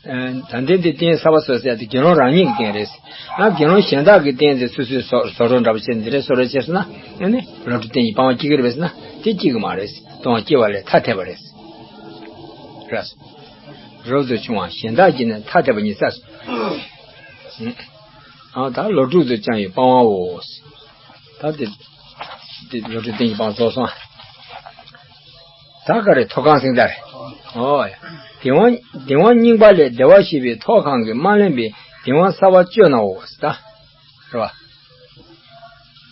ད་འདི་འདི་རྟེན་གསར་པ་བཟོ་ཟེར་ཡ་དེ་དགེ་སློང་རང་ཉིད་ཀྱི་རྟེན་རེད། ང་དགེ་སློང་གཞན་དག་གི་རྟེན་དེ་སོ་སོས་བཟོ་བཟོ་རོགས་འདྲ་པོ་བྱས་འདི་རེད་བཟོ་རོགས་བྱས་སོང་ན་ཨ་ནི་ལོ་དྲུག་རྟེན་གྱི་སྤང་བ་སྐྱེ་གི་རེད་པས་ཟེར་ན་དེ་སྐྱེ་གི་མ་རེད། ལྟུང་བ་སྐྱེ་བ་ལས་ཐ་དད་པ་རེད། རེད། རབ་ཏུ་བྱུང་བ་གཞན་དག་གིས་ནི་ཐ་དད་པ་ཉིད་ས། ཨ་ད་ལོ་དྲུག་ཏུ་བཅང་བའི་སྤང་བའོ། ད་དེ་དེ་ལོ་དྲུག་རྟེན་གྱི་སྤང་རྫོགས་སོང་། ད་ག་རེ་ཐོག་ཁང་ཟིན་ད་རེད། ཨོ་ཡ། བདེ་བ་བདེ་བ་རྙིང་པ་ལས་བདེ་བར་གཤེགས་པའི་ཐོག་ཁང་གིས་མ་ལེན་པའི་བདེ་བ་གསར་པ་སྤྱོད་ནའོ་ད། རེད་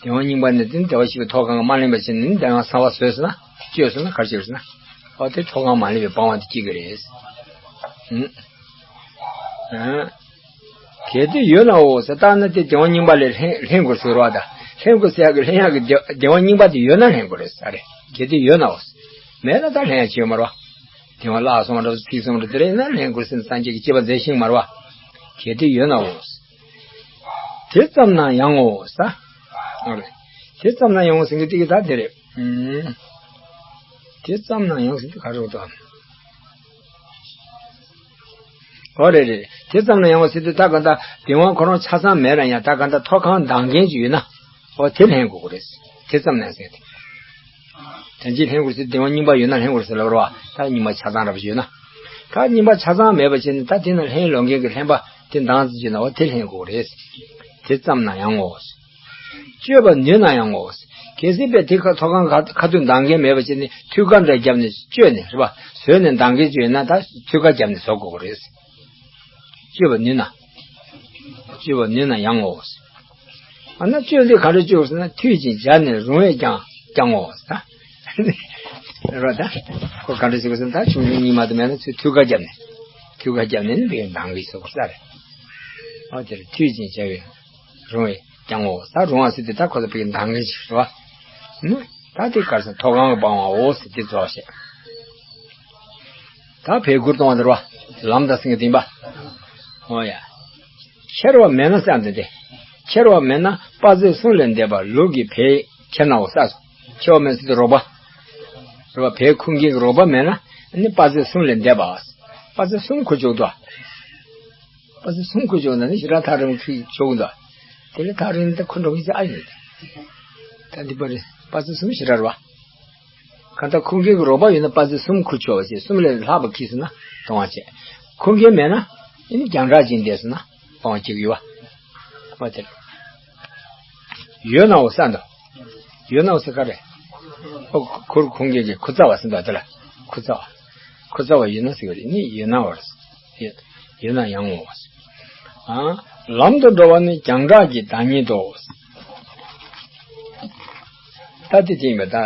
བ། བདེ་བ་རྙིང་པ་ནི་དེ་ནི་བདེ་བར་གཤེགས་པའི་ཐོག་ཁང་གིས་མ་ལེན་པ་བྱས་ནས་ནི་བདེ་བ་གསར་པ་བཟོས་ཟེར་ན་སྤྱོད་ཟེར་ན་ག་རེ་བྱེད་དགོས་ཟེར་ན། ཨོ་དེ་ཐོག་ཁང་མ་ལེན་པའི་སྤང་བ་དེ་སྐྱེ་གི་རེད། ཨུ། ཨ། གལ་ཏེ་ཡོད་ནའོ་ཟེར་ལྟར་ན་དེ་བདེ་བ་རྙིང་པ་ལས་ལྷན་ལྷན་དགོས་ཟེར་བ་དང་ལྷན་དགོས་ཟེར་ཡག་གི་ལྷན་ཡག་གི་བདེ་བདེ་བ་རྙིང་པ་དེ་ཡོད་ན་ལྷན་དགོས་རེད་ས་རེད། གལ་ཏེ་ཡོད་ནའོ་ཟེར། མེད་ན་ད་ལྷན་ཡག་ཅི་ཡོད་མ་རེད་བ། བདེ་བ་བརླག་སོང་བ་འདྲ་ཚིག་སོང་བ་འདྲ་དེ་རེད་ན་ལྷན་དགོས་ཟེར་ན་སངས་རྒྱས་ཀྱི་བཅས་པ་མཛད་ཤིང་མ་རེད་བ། གལ་ཏེ་ཡོད་ནའོ་ཟེར། དེ་ཙམ་ན་ཡང་ངོ་ཟེར། ཨ་རེད། དེ་ཙམ་ན་ཡང་ངོ་ཟེར་མཁན་དེ་གི་ད་དེ་རེད། ཨུམ། དེ་ཙམ་ན་ཡང་ཟེར་དུས་ག་རེ་འདུག་ཨོ་རེད་རེད། དེ་ཙམ་ན་ཡང་བ་ཟེར་དུས་ད་ག་ད་བདེ་བ་ཁོ་རང་ཆ་ཚང་མེད་ན་ཡང་ད་ག་ད་ཐོག་ཁང་འདང་མཁན་ཅིག་ཡོད་ན། ཨོ་དེ་ལེན་དགོས་ཀྱི་རེད། དེ་ཙམ་ན་ཟེར་ཏེ། དོན་གྱིས་ལེན་དགོས་ཟེར་བདེ་བ་རྙིང་པ་ཡོད་ན་ལེན་དགོས་ཟེར་ལབ་རོགས། ད་རྙིང་པ་ཆ་ཚང་རབ་ཅིག་ཡོད་ན། ད་རྙིང་པ་ཆ་ཚང་མེད་པ་བྱས་ནས་ད་དེ་ན་ལྷན་ལོག་མཁན་གྱི་ལྷན་པ་དེ་འདང་ཟེར་གྱི་ན་ཨོ་དེ་ལེན་དགོས་ཀྱི་རེད། དེ་ཙམ་ན་ཡང་ངོ་། སྤྱོད་པར་ནུས་ན་ཡང་ངོ་། གལ་སྲིད་པས་དེ་ཁ་ཐོག་ཁང་ཁ་ཁ་ཐུག་འདང་མཁན་མེད་པ་བྱས་ནས་ཐུགས་ཀ་འདྲ་བརྒྱབ་ནས་སྤྱོད་ནས་རེད་པ། བཟོས་ནས་འདང་མཁན་ཅིག་ཡོད་ན་ད་ཐུགས་ཀ་བརྒྱབ་ནས་བཟོ་དགོས་ཀྱི་རེད། སྤྱོད་པར་ནུས་ན། སྤྱོད་པར་ནུས་ན་ཡང་ངོ་། ཨ་ན་སྤྱོད་འདི་ག་འདྲ་སྤྱོད་ཟེར་ན་མཐུད་ཅིང་སྦྱར་ནས་རུང་བས་ཀྱང་ཀྱང་ངོ་། རེད་པ། ད་ཁོ་ག་འདྲ་ཞིག་ཟེར་ན་ད་ཆུང་ཆུང་གཉིད་མ་དུ་མེད་ན་ཚུར་ཐུགས་ཀ་བརྒྱབ་ནས་ཐུགས་ཀ་བརྒྱབ་ནས་ནི་འདང་གི་བཟོ་དགོས་ས་རེད། ཨ་དེར་མཐུད་ཅིང་སྦྱར་བས། རུང་བས་ཀྱང་ངོ་། ད་རུང་བ་ཟེར་དུས་ད་ཁོ་ཚོ་བོད་ཀྱི་འདང་གི་ཞིག་རེད་པ། ནི་ད་དེ་གར་སོང་ཐོག་ཁང་གི་སྤང་བའོ་ཟེར་དེ་རྫོགས་བཤད། ད་བས་མགུར་གཏོང་བ་དེ་རེད་པ། ལམ་དང་སེང་གེ་བསྟན་པ། འོ་ཡ། ཁྱེར་བ་མེད་ན་ཟེར་འདི་སྟེ། ཁྱེར་བ་མེད་ན་དཔག་ཚད་གསུམ་ལས་འདས་པ་ལུག་གི་བས་ཁྱེར་ནའོ་ས་སོ། ཁྱེར་བ་མེད་ཟེར་དུས་རོགས་པ། རེད་པ། བས་ཁུར་མཁན་གྱི་རོགས་པ་མེད་ན་ནི་དཔག་ཚད་གསུམ་ལས་འདས་པ། དཔག་ཚད་གསུམ་ཁུར་ཆོག་ཏོ། དཔག་ཚད་གསུམ་ཁུར་ཆོག་ན་ནི་ཞེ་དྲག་ཐག་རིང་ཁུར་ཆོག་གི་འདུག་དེ་ལས་ཐག་རིང་ད་ཁུར་འགྲོ་གི་ཅི་ཨ་ཡིན། ད་འདི་པ་རེད། དཔག་ཚད་གསུམ་ཞེ་དྲག་རེད་པ། གང་ལྟར་ཁུར་མཁན་གྱི་རོགས་པ་ཡོད་ན་དཔག་ཚད་གསུམ་ཁུར་ཆོག་པ་བྱས། གསུམ་ལས་ལྷག་པ་ཁྱེར་སོང་ན་སྟོང་པ་བྱས། ཁུར་མཁན་མེད་ན་ཨ་ནི་རྒྱང་གྲགས་ཅན་བསྡད་སོང་ན་སྤང་བ་སྐྱེ་གི་ཡོད་པ། དེ་ཡོད་ནའོ་ས་འདུག་ཡོད་ནའོ་ས་ག་རེ། ཨོ་ཁུར་ཁུར་མཁན་གྱི་ཁུར་རྩ་བ་ཟེར་འདུག་དེ་ལ་ཁུར་རྩ་བ། ཁུར་རྩ་བ་ཡོད་ན་ཟེར་གི་རེད། ནི་ཡོད་ན་བར། ཡོད་ན་ཡང་ངོ་། ཨ། ལམ་དུ་འགྲོ་བ་ནི་རྒྱང་གྲགས་ཀྱི་བདག་ཉིད་དོ། ད་དེ་དེ་ཡིན་པ་ད།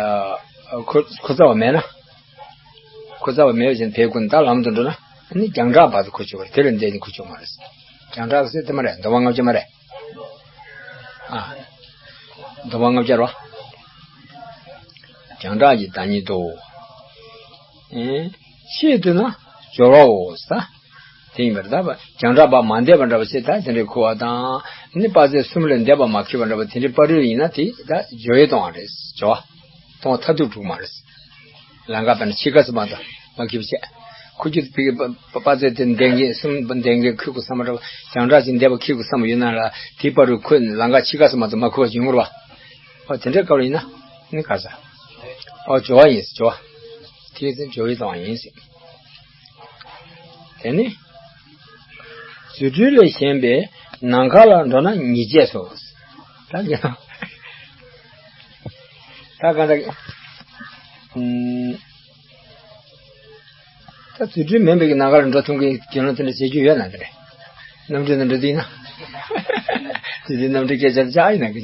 ཁོ་ཁོ་རྩ་བ་མེད་ན། ཁོ་རྩ་བ་མེད་པ་བཞིན་ཕའི་ཀུན་ད་ལམ་དུ་འགྲོ་ན་ནི་རྒྱང་གྲགས་བར་དུ་ཁོ་ཆོག་པ་རེད། དེ་ལས་འདས་ནི་ཁོ་ཆོག་མ་རེད། རྒྱང་གྲགས་ཟེར་དེ་མ་རེད། འདོད་པ་ལྔ་བརྒྱ་མ་རེད། ཨ། འདོད་པ་ལྔ་བརྒྱ་རོ། རྒྱང་གྲགས་ཀྱི་བདག་ཉིད་དོ། ཨེ། ཆེད་དུ་ན་སྦྱོར་བའོ་ས། དེ་ཡིན་པར་ད་རྒྱང་གྲགས་པ་མ་འདས་པ་འདྲ་བ་ཞིག་ད་དེ་འདྲའི་ཁུ་བ་དང་། ནི་དཔག་ཚད་གསུམ་ལས་འདས་པ་མ་ཁེལ་བ་འདྲ་བ་དེ་འདྲའི་བར་དུ་ཡིན་ན་དེ་ད་སྦྱོར་བས་སྟོང་བ་རེད། སྦྱོར་བ་སྟོང་མཐར་ཐུག་འགྲུབ་མ་རེད། ལམ་ཁ་དཔེར་ན་ཕྱི་ཁ་སུ་མ་དང་མ་ཁེལ་བ་བྱས། ཁུ་ཁྱུད་པའི་དཔག་ཚད་དེ་འདས་མཁན་གསུམ་འདས་མཁན་ཁེལ་དགོས་བསམ་པ་འདྲ་བ། རྒྱང་གྲགས་ཅིག་འདས་པ་ཁེལ་དགོས་བསམ་པ་ཡོད་ན་ལ་དེའི་བར་དུ་ཁོས་ལམ་ཁ་ཕྱི་ཁ་སུ་མ་དང་མ་ཁེལ་བ་ཅིག་ཡོང་བ་རེད་བ། ཨོ་དེ་འདྲའི་སྐབས་ལ་ཡིན་ན་ནི་ག་ས། ཨོ་སྦྱོར་བ་ཡིན། སྦྱོར་བ། དེའི་ཚེ་སྦྱོར་བས་སྟོང་བ་ཡིན་ཟེར། དེ་ནི། རྫུ་འཕྲུལ་ལས་གཞན་པའི་ནམ་མཁའ་ལ་འགྲོ་ན་ཉིད་བྱས་སོ། ད་དགེ་སློང་། ད་གང་ལྟར། ཨུམ། ད་རྫུ་འཕྲུལ་མིན་པའི་ནམ་མཁའ་ལ་འགྲོ་ཐུབ་མཁན་དགེ་སློང་དེ་འདྲ་བྱེད་རྒྱུ་ཡོད་ན་དེ་རེད། གནམ་གྲུ་ནང་འགྲོ་དུས་ན། དེ་དུས་གནམ་གྲུའི་སྐད་ཆ་ལ་ཆགས་ཡིན་ན་གི།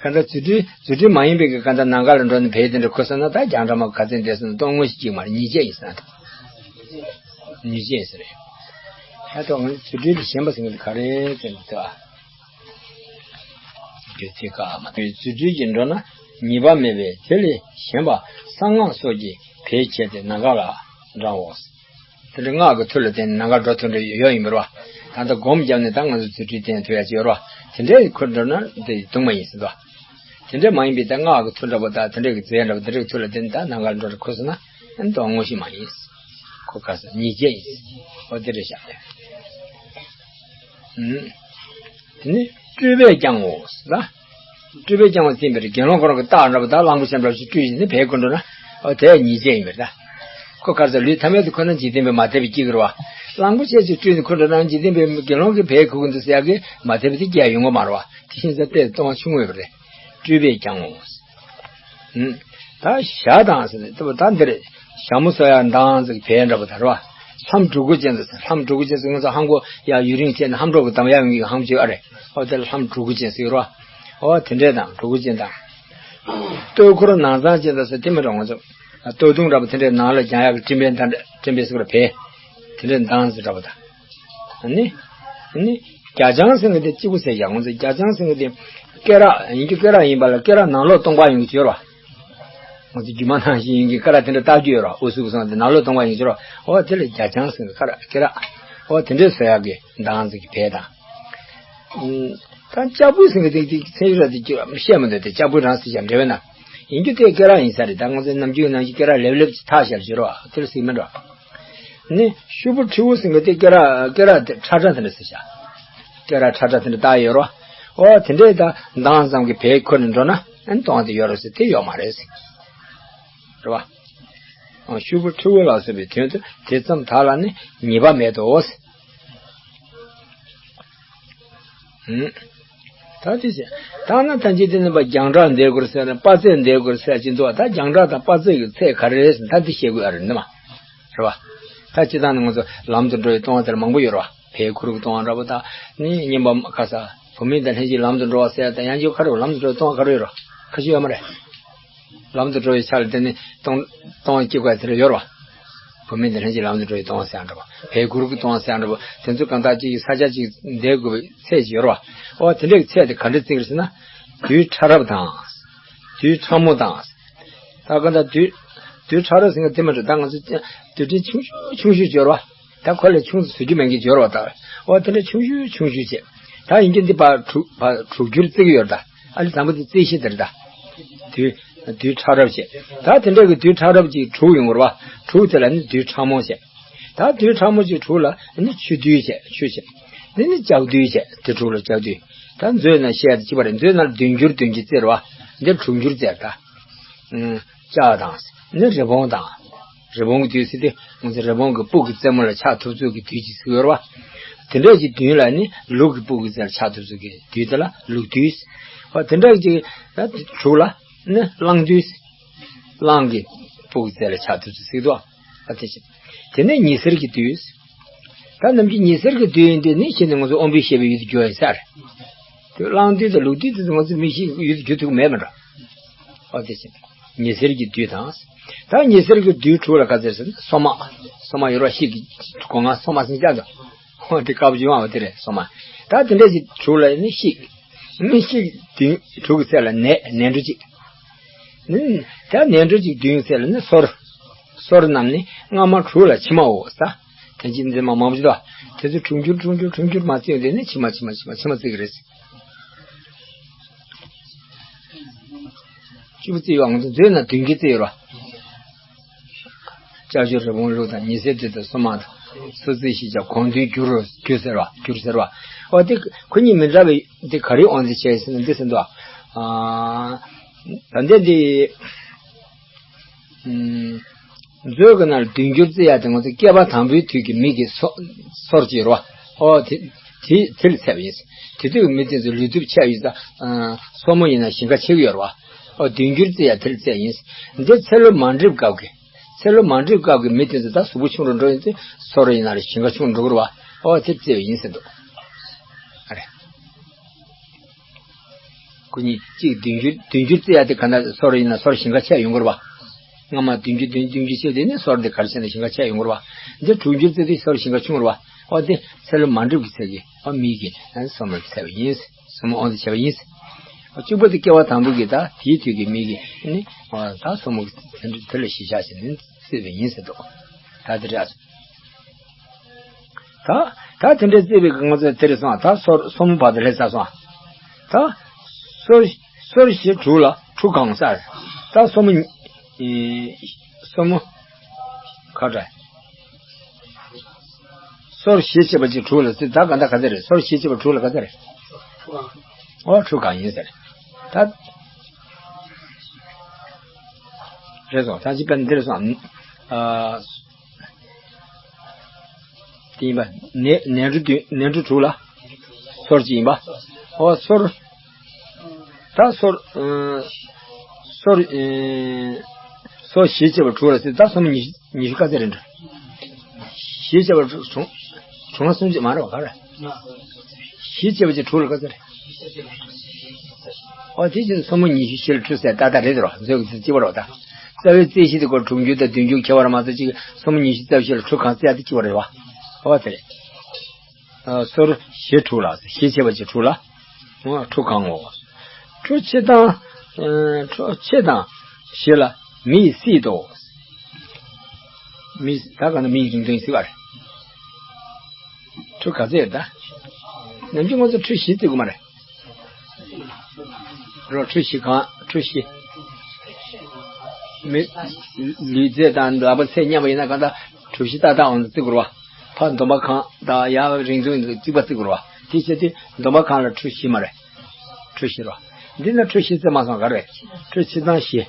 གང་ལྟར་རྫུ་འཕྲུལ་རྫུ་འཕྲུལ་མ་ཡིན་པའི་གི་གང་ལྟར་ནམ་མཁའ་ལ་འགྲོ་ནས་ཕེབས་དེ་འདྲ་ཁུ་སོང་ན་ད་རྒྱང་གྲགས་མ་ག་ཚད་འདས་སོང་ན་སྟོང་ངོ་ཞིག་ཅིག་མ་རེད། ཉིད་བྱས་ཡིན་ཟེར་ན་ད། ཉིད་བྱས་ཟེར་རེད། ད་ལྟ་ང་ཚོ་རྫུ་འཕྲུལ་ལས་གཞན་པ་ཟེར་མཁན་དེ་ག་རེ་ཟེར་ན་ད། རྒྱུ་ཚིག་ཀ་མ་ཐུབ་རྫུ་འཕྲུལ་གྱིས་འགྲོ་ན་ཉེས་པ་མེད་པས་དེ་ལས་གཞན་པ་གསང་སྔགས་སོགས་ཀྱིས་བེད་སྤྱད་དེ་ནམ་མཁའ་ལ་འགྲོའོ། དེ་འདྲ་སྔགས་ཀྱི་མཐུ་ལ་བརྟེན་ནས་ནམ་མཁའ་འགྲོ་ཐུབ་འདྲ་ཡོད་ཡིན་པར་བ། ད་ལྟ་སྒོམ་བརྒྱབ་ནས་ད་ང་ཚོ་རྫུ་འཕྲུལ་བརྟེན་ཐུབ་ཡ་ཅིག་ཡོད་ར་བ། དེ་འདྲའི་ཁུར་འགྲོ་ན་དེ་སྡུག་མ་ཡིན་ཟེར་དོ། དེ་འདྲ་མ་ཡིན་པའི་ད་སྔགས་ཀྱི་མཐུ་འདྲ་པོ་དང་དེ་འདྲའི་གི་རྫས་འདྲ་པོ་དེ་འདྲའི་མཐུ་ལ་བརྟེན་ནས་ད་ནམ་མཁའ་འགྲོ་རུ་ཁུར་སོང་ན་ཨན་དོ་དངོས་གཞི་མ་ཡིན། ཁོ་ག་ས་ཉིད་བྱས་ཡིན། ཨོ་དེ་འདྲ་བཞག་ནས། ཨུམ། དེ་ནི་སྤྲུལ་པས་ཀྱང་ངོ་ལ། སྤྲུལ་པས་ཀྱང་ངོ་ཟེར་བའི་རྒྱལ་སློང་ཁོ་རང་གི་རྟགས་འདྲ་པོ་དང་གླང་པོ་ཆེ་འདྲ་ཞིག་སྤྲུལ་ཡིན་ནི་བས་ཁོ་འགྲོ་ན། ཨོ་དེ་ཉིད་བྱས་ཡིན་པས་ད། ཁོ་ག་ས་ལུས་ཐ་མལ་དུ་ཁོ་ན་འཇིག་རྟེན་པས་མ་དེད་པའི་སྐྱེ་གི་ར་བ། གླང་པོ་ཆེ་ཞིག་སྤྲུལ་ནས་ཁོ་འགྲོ་ན་འཇིག་རྟེན་པའི་རྒྱལ་སློང་གིས་བས་ཁོ་གི་འདུག་ཟེར་ཡ་གི་མ་དེད་པ་དེ་སྐྱེ་ཡོང་གི་མ་ར་བ། དེ་བཞིན་ས་ལྟས་སྟོང་བ་ཆུང་ངུ་ཡོད་པ་རེད། སྤྲུལ་པས་ཀྱང་ངོ་། ད་ཞྭ་དང་ཟེར་ནས་ད་འདིར་ཞྭ་མོ་གསོ་ཡ་མདངས་ཟིག་བལ་འདྲ་པོ་དར་བ། ལྷམ་དྲུ་གུ་ཅན་ཟེར། ལྷམ་དྲུ་གུ་ཅན་ཟེར་ང་ཚོ་ཧང་གོ་ཡ་ཡུ་རིང་བྱས་ནས་ལྷམ་སྒྲོག་གི་འདམ་ཡ་ཡོང་གི་ཧང་བྱོས་ཨ་རེད། ཨོ་དེ་ལྷམ་དྲུ་གུ་ཅན་ཟེར་རོ། ཨོ་དེ་འདྲས་དང་དྲུ་གུ་ཅན་དང་། སྟོད་འཁོར་ནང་གཙང་ཅན་དང་ཟེར་དེ་མི་འདྲ་ང་ཚོ། སྟོད་ཐུང་འདྲ་པོ་དེ་འདྲས་ནང་ལ་རྒྱང་ཡག་གི་སྤྲིན་པའི་མདངས་སྤྲིན་པའི་ཟེར་བ་བལ། དེ་འདྲས་མདངས་ཟེར་འདྲ་པོ་དང་། ནི། ནི། རྒྱ་ལྕང་ཟེར་མཁན་དེ་གཅིག་པུ་ཟེར་ཡག་ང་ཚོ་རྒྱ་ལྕང་ཟེར་མཁན་དེ། སྐེ་རགས་ཡིན་རྒྱུ་སྐེ་རགས་ཡིན་པ་ལ་སྐེ་རགས་ནང་ལོགས་སྟོང་པ་ཡོང་གི་ཡོད་ར། ང་ཚོ་རྒྱུ་མ་ནང་བཞིན་ཡིན་གྱི་སྐེ་རགས་དེ་འདྲ་བཏགས་རྒྱུ་ཡོད་ར། ཨུ་སུ་སུ་སོང་དེ་ནང་ལོགས་སྟོང་པ་ཡོང་གི་ཡོད་ར། འོ་དེ་ལ་རྒྱ་ལྕང་ཟེར་མཁན་སྐེ་རགས་སྐེ་རགས། འོ་དེ་འདྲའི་བཟོ་ཡག་གི་མདངས་ཟེར་གྱི་བལ་དང་། ད་ལྕགས་པོ་ཟེར་མཁན་དེ་དེ་ཚན་ཞུ་ར་དེ་བཤད་མི་འདོད་དེ་ལྕགས་པོ་རང་ཟེར་ཀྱང་འབྲེལ་བས་ན། ཡིན་རྒྱུ་དེ་སྐེ་རགས་ཡིན་ས་རེད། ད་ང་ཚོའི་ནམ་རྒྱུན་ནང་བཞིན་སྐེ་རགས་ལེབ་ལེབ་ཅིག་ཐག་ཤར་བྱེད་རོགས་དེར་ཟེར་མི་འགྲོ། ནི་ཤུབ་བུ་ཁྲི་བོ་ཟེར་མཁན་དེ་སྐེ་རགས་སྐེ་རགས་དེ་ཁྲ་ཁྲ་དེ་འདྲ་ཟེར་བྱ། སྐེ་རགས་ཁྲ་ཁྲ་དེ་འདྲ་བཏགས་ཡོད་རོ། ཨོ་དེ་འདྲས་ད་མདངས་ཙམ་གྱི་བལ་ཁུར་ནས་འགྲོ་ན་ཨན་སྟོང་དེ་ཡོད་རོ་ཟེར་དེ་ཡོད་མ་རེད་ཟེར། རེད་བ། ཤུབ་བུ་ཁྲི་བོ་ལ་སོགས་པའི་དོན་དུ་དེ་ཙམ་དག་ལ་ནི་ཉེས་པ་མེད་དོ་ཟེར། ད་དེ་བྱས། ད་ན་ཐམས་ཅད་དེ་ནི་པ་རྒྱང་གྲགས་འདས་དགོས་ཟེར་ན་དཔག་ཚད་འདས་དགོས་ཟེར་གྱི་འདུག་ད་རྒྱང་གྲགས་དང་དཔག་ཚད་ཀྱི་ཚད་ག་རེ་རེད་ཟེར་ན་ད་འདི་བཤད་དགོས་ཨ་རེད་ནི་མ། རེད་བ། ད་སྤྱི་བཏང་ནི་ང་ཚོ་ལམ་དུ་འགྲོ་བའི་སྟོང་བ་དེར་མང་པོ་ཡོད་རེད་བ། བལ་ཁུར་གྱི་སྟོང་བ་འདྲ་པོ་དང་ནི་སྙན་པ་ཁ་ས་བུད་མེད་དང་ལྷན་ཅིག་ལམ་དུ་འགྲོ་བ་ཟེར་ཡ་དང་ཡང་ཅིག་ཁ་རེ་ལམ་དུ་འགྲོ་བའི་སྟོང་བ་ག་རེ་ཡོད་རེད་བ། ཁ་ཤས་ཡོད་མ་རེད། ལམ་དུ་འགྲོ་བའི་ཆ་ལ་དེ་ནི་སྟོང་སྟོང་བ་སྐྱེ་དགོས་དེ་འདྲ་ཡོད་རེད་བ། བུད་མེད་དང་ལྷན་ཅིག་ལམ་དུ་འགྲོ་བའི་སྟོང་བ་ཟེར་ཡང་འདྲ་བ། བལ་གུར་གྱི་སྟོང་བ་ཟེར་ཡང་འདྲ་བ། དེ་ཚོ་གང་དག་ཅིག་གི་ས་ཆ་ཅིག་འདས་དགོས་པའི་ཚད་ཅིག་ཡོད་རེད་བ། འོ་དེ་འདྲའི་ཚད་དེ་ག་འདྲ་བརྩི་གི་རེད་ཟེར་ན། དུས་ཕྲ་རབ་དང་། དུས་ཕྲ་མོ་དང་། ད་གང་ལྟར་དུས། དུས་ཕྲ་རབ་ཟེར་མཁན་དེ་མ་རེད། ད་ང་ཚོ་དུས་དྲན་ཆུང་ཆུང་ཆུང་ཤོས་ཅིག་ཡོད་རེད་བ། ད་ཁོ་ལས་ཆུང་ཙམ་བཟོ་རྒྱུ་མེད་མཁན་ཅིག་ཡོད་རེད་བ་ད། འོ་དེ་འདྲ་ཆུང་ཤོས་ཆུང་ཤོས་བྱས། ད་ཡིན་གྱི་འདི་ཕར་དྲུག་ཕར་དྲུག་འགྱུར་བརྩི་གི་ཡོད་རེད་ད། ཨ་ལི་བཟང་པོ་དེ་རྩི་ཤེས་དེ་རེད་ད། དུས། དུས་ཕྲ་རབ་བྱས། ད་དེ་འདྲ་གི་དུས་ཕྲ་རབ་ཅིག་དྲུག་ཡོང་གི་རེད་བ། དྲུག་དེ་ལ་ནི་དུས་ཕྲ་མོ་བྱས། ད་དུས་ཕྲ་མོ་ཅིག་དྲུག་ལ་ནི་ཆུ་དུས་བྱས་ཆུ་བྱས། འདི་ནི་ལྕགས་དུས་བྱས་དེ་དྲུག་ལ་ལྕགས་དུས། ད་མཛོད་ནང་བཤད་ཡ་དེ་གཅིག་པ་རེད། མཛོད་ནང་ལ་བདུན་འགྱུར་བདུན་གྱིས་བརྩི་རེད་བ། འདིར་དྲུག་འགྱུར་བརྩི་རེད་ད། ལྕགས་དང་། ནི་རི་བོང་དང་། རི་བོང་གི་དུས་ཟེར་དུས་ང་ཚོ་རི་བོང་གི་སྤུ་གི་རྩེ་མོ་ལ་ཆགས་ཐུབ་ཚུལ་གྱི་དུས་ཀྱི་ཟེར་ཡོད་རེད་བ། དེ་འདྲ་ཅིག་བདུན་ལ་ནི་ལུག་གི་སྤུ་གི་རྩེ་ལ་ཆགས་ཐུབ་ཚུལ་གྱི་དུས་དེ་ལ་ལུག་དུས། འོ་དེ་འདྲ་ཅིག་ད་དྲུག་ལ་ནི་གླང་དུས། གླང་གི་སྤུ་གི་རྩེ་ལ་ཆགས་ཐུབ་ཚུལ་ཟེར་འདུག་ཨ་དེ་བཞིན། དེ་ནས་ཉི་ཟེར་གྱི་དུས། ད་ནམ་རྒྱུན་ཉི་ཟེར་གྱི་དུས་ཡིན་དུས་ནི་ཤིན་ཏུ་ང་ཚོ་དབང་པོའི་ཤེས་པའི་ཡུལ་དུ་གྱུར་ཡིན་ས་རེད། གླང་བདུད་དང་ལུག་བདུད་དེ་ཚོ་ང་ཚོ་མི་ཤི་ཡུལ་དུ་འགྱུར་ཐུབ་ཀྱི་མེད་མ་འགྲོ། ཨོ་དེ་བཞིན་ཉི་ཟེར་གྱི་བདུད་དང་། ད་ཉི་ཟེར་གྱི་བདུད་དྲུག་ལ་ག་ཚད་ཟེར་ན་སོ་མ། སོ་མ་ཡོད་ར་ཤིག་གི་སྒོ་ང་སོ་མ་སེང་ལྕགས་དང་། ཨོ་དེ་དཀར་པོ་ཅིག་ཡོང་བ་དེ་རེད་སོ་མ། ད་དེ་འདྲ་ཞིག་དྲུག་ལ་ནི་ཤིག་ནི་ཤིག་བདུན་དྲུག་གི་ཚད་ལ་ནས་ནས་འབྲུ་གཅིག་ནི་ད་ནས་འབྲུ་གཅིག་བདུན་གི་ཚད་ལ་ནི་སོར། སོར་རྣམས་ནི་སྔ་མ་དྲུག་ལ་ཕྱི་མའོ་ས། དེ་ཅི་འཛིན་མ་མང་པོ་ཞིག་དོ། དེ་ཚོ་དྲུག་འགྱུར་དྲུག་འགྱུར་དྲུག་འགྱུར་མ་བརྩིས་ཡོང་དེ་ནི་ཕྱི་མ་ཕྱི་མ་ཕྱི་མ་ཕྱི་མ་བརྩི་གི་རེད། བཅུ་པོ་བརྩི་ཡོད་ང་ཚོ་མཛོད་ན་བདུན་གྱི་བརྩི་ཡོད་རོ། ལྕགས་ཞུ་རི་བོང་ལུག་དང་ཉི་ཟེར་བདུད་དང་སོ་མ་དང་སོ་རྩི་ཞེས་བྱ་གོང་བདུན་འགྱུར་རོ་འགྱུར་ཟེར་བ་འགྱུར་ཟེར་བ། ཨོ་དེ་ཁོ་གཉིས་མི་འདྲ་བའི་དེ་ག་རེ་དབང་དུ་བྱས་ཟེར་ན་འདི་ཟེར་འདུག་ཨ། ད་འདི་འདི། མཛོད་ཀྱི་ནང་ལ་བདུན་འགྱུར་བརྩི་ཡ་དེ་ང་ཚོ་བསྐལ་པ་དང་པོའི་དུས་ཀྱི་མི་གི་སོ་སོར་གྱི་རོ། ཨོ་དེ་དེ་དེ་ལ་བརྩི་བ་ཡིན། དེ་དུས་ཀྱི་མི་དེ་ཚོ་ལུས་སྟོབས་ཆག་ཡོད་ཙང་སོར་མོ་ཡིན་ན་ཞིང་ཁ་ཆག་གི་ཡོད་རོ། ཨོ་བདུན་འགྱུར་བརྩི་ཡ་དེ་ལ་བརྩི་བ་ཡིན། འདི་ཚེ་ལོ་མ་འགྲིབ་སྐབས་ཀྱི་ཚེ་ལོ་མ་འགྲིབ་སྐབས་ཀྱི་མི་དེ་ཚོ་ད་གཟུགས་པོ་ཆུང་རུ་འགྲོ་ཡིན་ཚེ་སོར་ཡིན་ན་ལ་ཞིང་ཁ་ཆུང་འགྲོ་གི་རོ། ཨོ་དེ་བརྩི་བ་ཡིན་ཟེར་འདུག་ཨ་རེ། སྐུ་ཉིད་གཅིག་བདུན་འགྱུར་བདུན་འགྱུར་བརྩི་ཡ་དེ་ག་ན་སོར་ཡིན་ན་སོར་ཞིང་ཁ་ཆག་ཡོང་གི་རེད་བ། སྔ་མ་བདུན་འགྱུར་བདུན་བདུན་འགྱུར་བྱས་དེ་ནི་སོར་དེ་ག་རེ་བྱས་ན་ཞིང་ཁ་ཆག་ཡོང་གི་རེད་བ། འདི་དྲུག་འགྱུར་བརྩི་དུས་སོར་ཞིང་ཁ་ཆུང་རེད་བ། ཨོ་དེ་ཚེ་ལོ་མ་འགྲིབ་ཀྱི་ཚད་ཀྱི་ཨོ་མིག་གི་ཨ་སོར་མོ་བརྩི་བ་ཡིན། སོར་མོ་དབང་དུ་བྱས་པ་ཡིན། ཨོ་གཅིག་པོ་དེ་སྐྱེ་བ་དང་པོ་གི་ད་དེའི་དུས་ཀྱི་མིག་གི་ནི་ཨོ་ད་སོར་མོ་གི་དེ་འདྲ་དེ་ལ་གཞི་བཞག་བྱས་ནས་བརྩི་བ་ཡིན་ཟེར་འདུག་ད་དེ་འདྲ། ད་ད་དེ་འདྲའི་བརྩིས་པའི་ང་ཚོ་དེ་རེད་སོང་ད་སོར་སོར་མོ་བར་དུ་ལྷེ་ས་སོང་། ད་སོར་སོར་བཞི་དྲུག་ལ་ཁྲུ་གང་ས། ད་སོར་མོ་གཉིས་སོར་མོ་ག་འདྲ། སོར་བཞི་བྱས་པ་གཅིག་དྲུག་ལ་བརྩི་ད་ག་འདྲ་ག་ཚད་རེད་སོར་བཞི་བྱས་པ་དྲུག་ལ་ག་ཚད་རེད། ཨོ་ཁྲུ་གང་ཡིན་ཟེར། ད་རེད་སོང་ད་ཅི་དཔེར་ན་འདི་རེད་སོང་། ཨ། དེ་ཡིན་པ། ནས་ནས་འབྲུ་བདུན་ནས་འབྲུ་དྲུག་ལ། སོར་གཅིག་ཡིན་པ། ཨོ་སོར། ད་སོར། ཨ། སོར། ཨ། སོར་བཞི་བྱས་པ་དྲུག་ལ་ཟེར་ད་སོར་མོ་ཉི་ཤུ་ཉི་ཤུ་ག་ཚད་རེད་འགྲོ། བཞི་བྱས་པ་དྲུག་དྲུག་ལྔ་སུམ་ཅུ་མ་རེད་བ་ག་རེ། བཞི་བྱས་པ་ཅིག་དྲུག་ལ་ག་ཚད་རེད། ཨོ་དེ་ཅིག་སོར་མོ་ཉི་ཤུ་བཞི་ལ་ཁྲུ་ཟེར་ཏག་ཏག་རེད་དོ། མཛོད་ཀྱི་ཚིག་གཅིག་པ་རེད་བ་ད། རྩ་བའི་རྩིས་གཞི་དེ་སྐོར་དྲུག་འགྱུར་དང་བདུན་འགྱུར་ཁྱད་པར་མ་གཏོགས་ཅིག་སོར་མོ་ཉི་ཤུ་རྩ་བཞི་ལ་ཁྲུ་གང་བརྩི་ཡ་དེ་གཅིག་པ་རེད་བ། ཨོ་དེ་རེད། ཨ། སོར་བཞི་དྲུག་ལ་བཞི་བྱས་པ་ཅིག་དྲུག་ལ། ཨོ་ཁྲུ་གང་ངོ་། ཁྲུ་ཕྱེད་དང་། ཨ། ཁྲུ་ཕྱེད་དང་བཞི་ལ་མི་ཡི་སྲིད་དོ། མི་ད་ག་ན་མི་ཡི་རིང་ཐུང་ཡི་སྲིད་པ་རེད། ཁྲུ་ག་ཚད་ཡོད་ད། ནམ་རྒྱུན་ང་ཚོ་ཁྲུ་བཞི་བརྩི་དགོས་མ་རེད། རོ་ཁྲུ་བཞི་གང་ཁྲུ་བཞི། མི། ལུས་ཚད་དང་ལག་པ་ཚད་མཉམ་པ་ཡིན་ན་གང་ལྟར་ཁྲུ་བཞི་ཏག་ཏག་འོང་བརྩི་དགོས་རེད་བ། ཕར་འདོམ་པ་གང་དང་ཡར་རིང་ཐུང་གཅིག་པ་བརྩི་དགོས་རེད་བ། དེ་བྱས་ཏེ་འདོམ་པ་གང་ལ་ཁྲུ་བཞི་མ་རེད། ཁྲུ་བཞི་རེད་བ། འདི་ན་ཁྲུ་བཞི་བརྩི་མ་སོང་ག་རེ། ཁྲུ་ཕྱེད་དང་བཞི།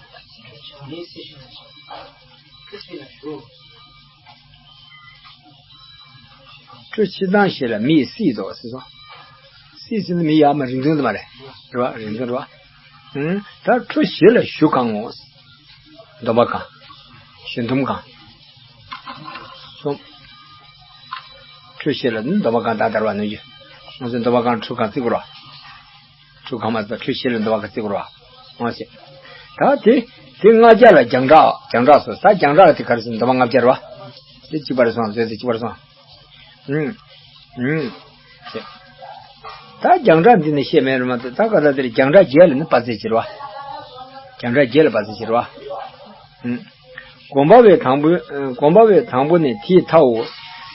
ཁྲུ་ཕྱེད་དང་བཞི་ལ་མི་ཡི་སྲིད་དོ་ཟེར་སོང་། སྲིད་ཟེར་ན་མི་ཡར་མར་རིང་ཐུང་དུ་མ་རེད། རེད་བ་རིང་ཐུང་རེད་བ། ཨང་། ད་ཁྲུ་བཞི་ལ་གཞུ་གང་ངོ་། འདོམ་པ་གང་། གཞུ་འདོམ་གང་། གསུམ། ཁྲུ་བཞི་ལ་ནི་འདོམ་པ་གང་ད་དར་བ་ནུས་རྒྱུ། ང་ཚོས་འདོམ་པ་གང་ཁྲུ་གང་བརྩི་དགོས་རེད་བ། ཁྲུ་གང་མ་ཚད་ཁྲུ་བཞི་ལ་འདོམ་པ་གང་བརྩི་དགོས་རེད་བ། འོ་ཞེས། ད་དེ་དེ་ལྔ་བརྒྱ་ལ་རྒྱང་གྲགས་རྒྱང་གྲགས་སོ་ད་རྒྱང་གྲགས་དེ་ག་རེ་ཟེར་འདོམ་པ་ལྔ་བརྒྱ་རེད་བ། དེ་གཅིག་པ་རེད་སོང་ཟེར་དེ་གཅིག་པ་རེད་སོང་། ཨུམ། ཨུམ། ཞེས། ད་རྒྱང་གྲགས་འདི་ནི་བཤད་མེད་རེད་མ་གཏོགས་ད་ག་ད་དེར་རྒྱང་གྲགས་བརྒྱད་ལ་ནི་བར་ཚད་ཅིག་རེད་བ། རྒྱང་གྲགས་བརྒྱད་ལ་བར་ཚད་ཅིག་རེད་བ། ཨུམ། གོམས་པ་བའི་དང་པོ། གོམས་པ་བའི་དང་པོ་ནི་དེའི་མཐའོ།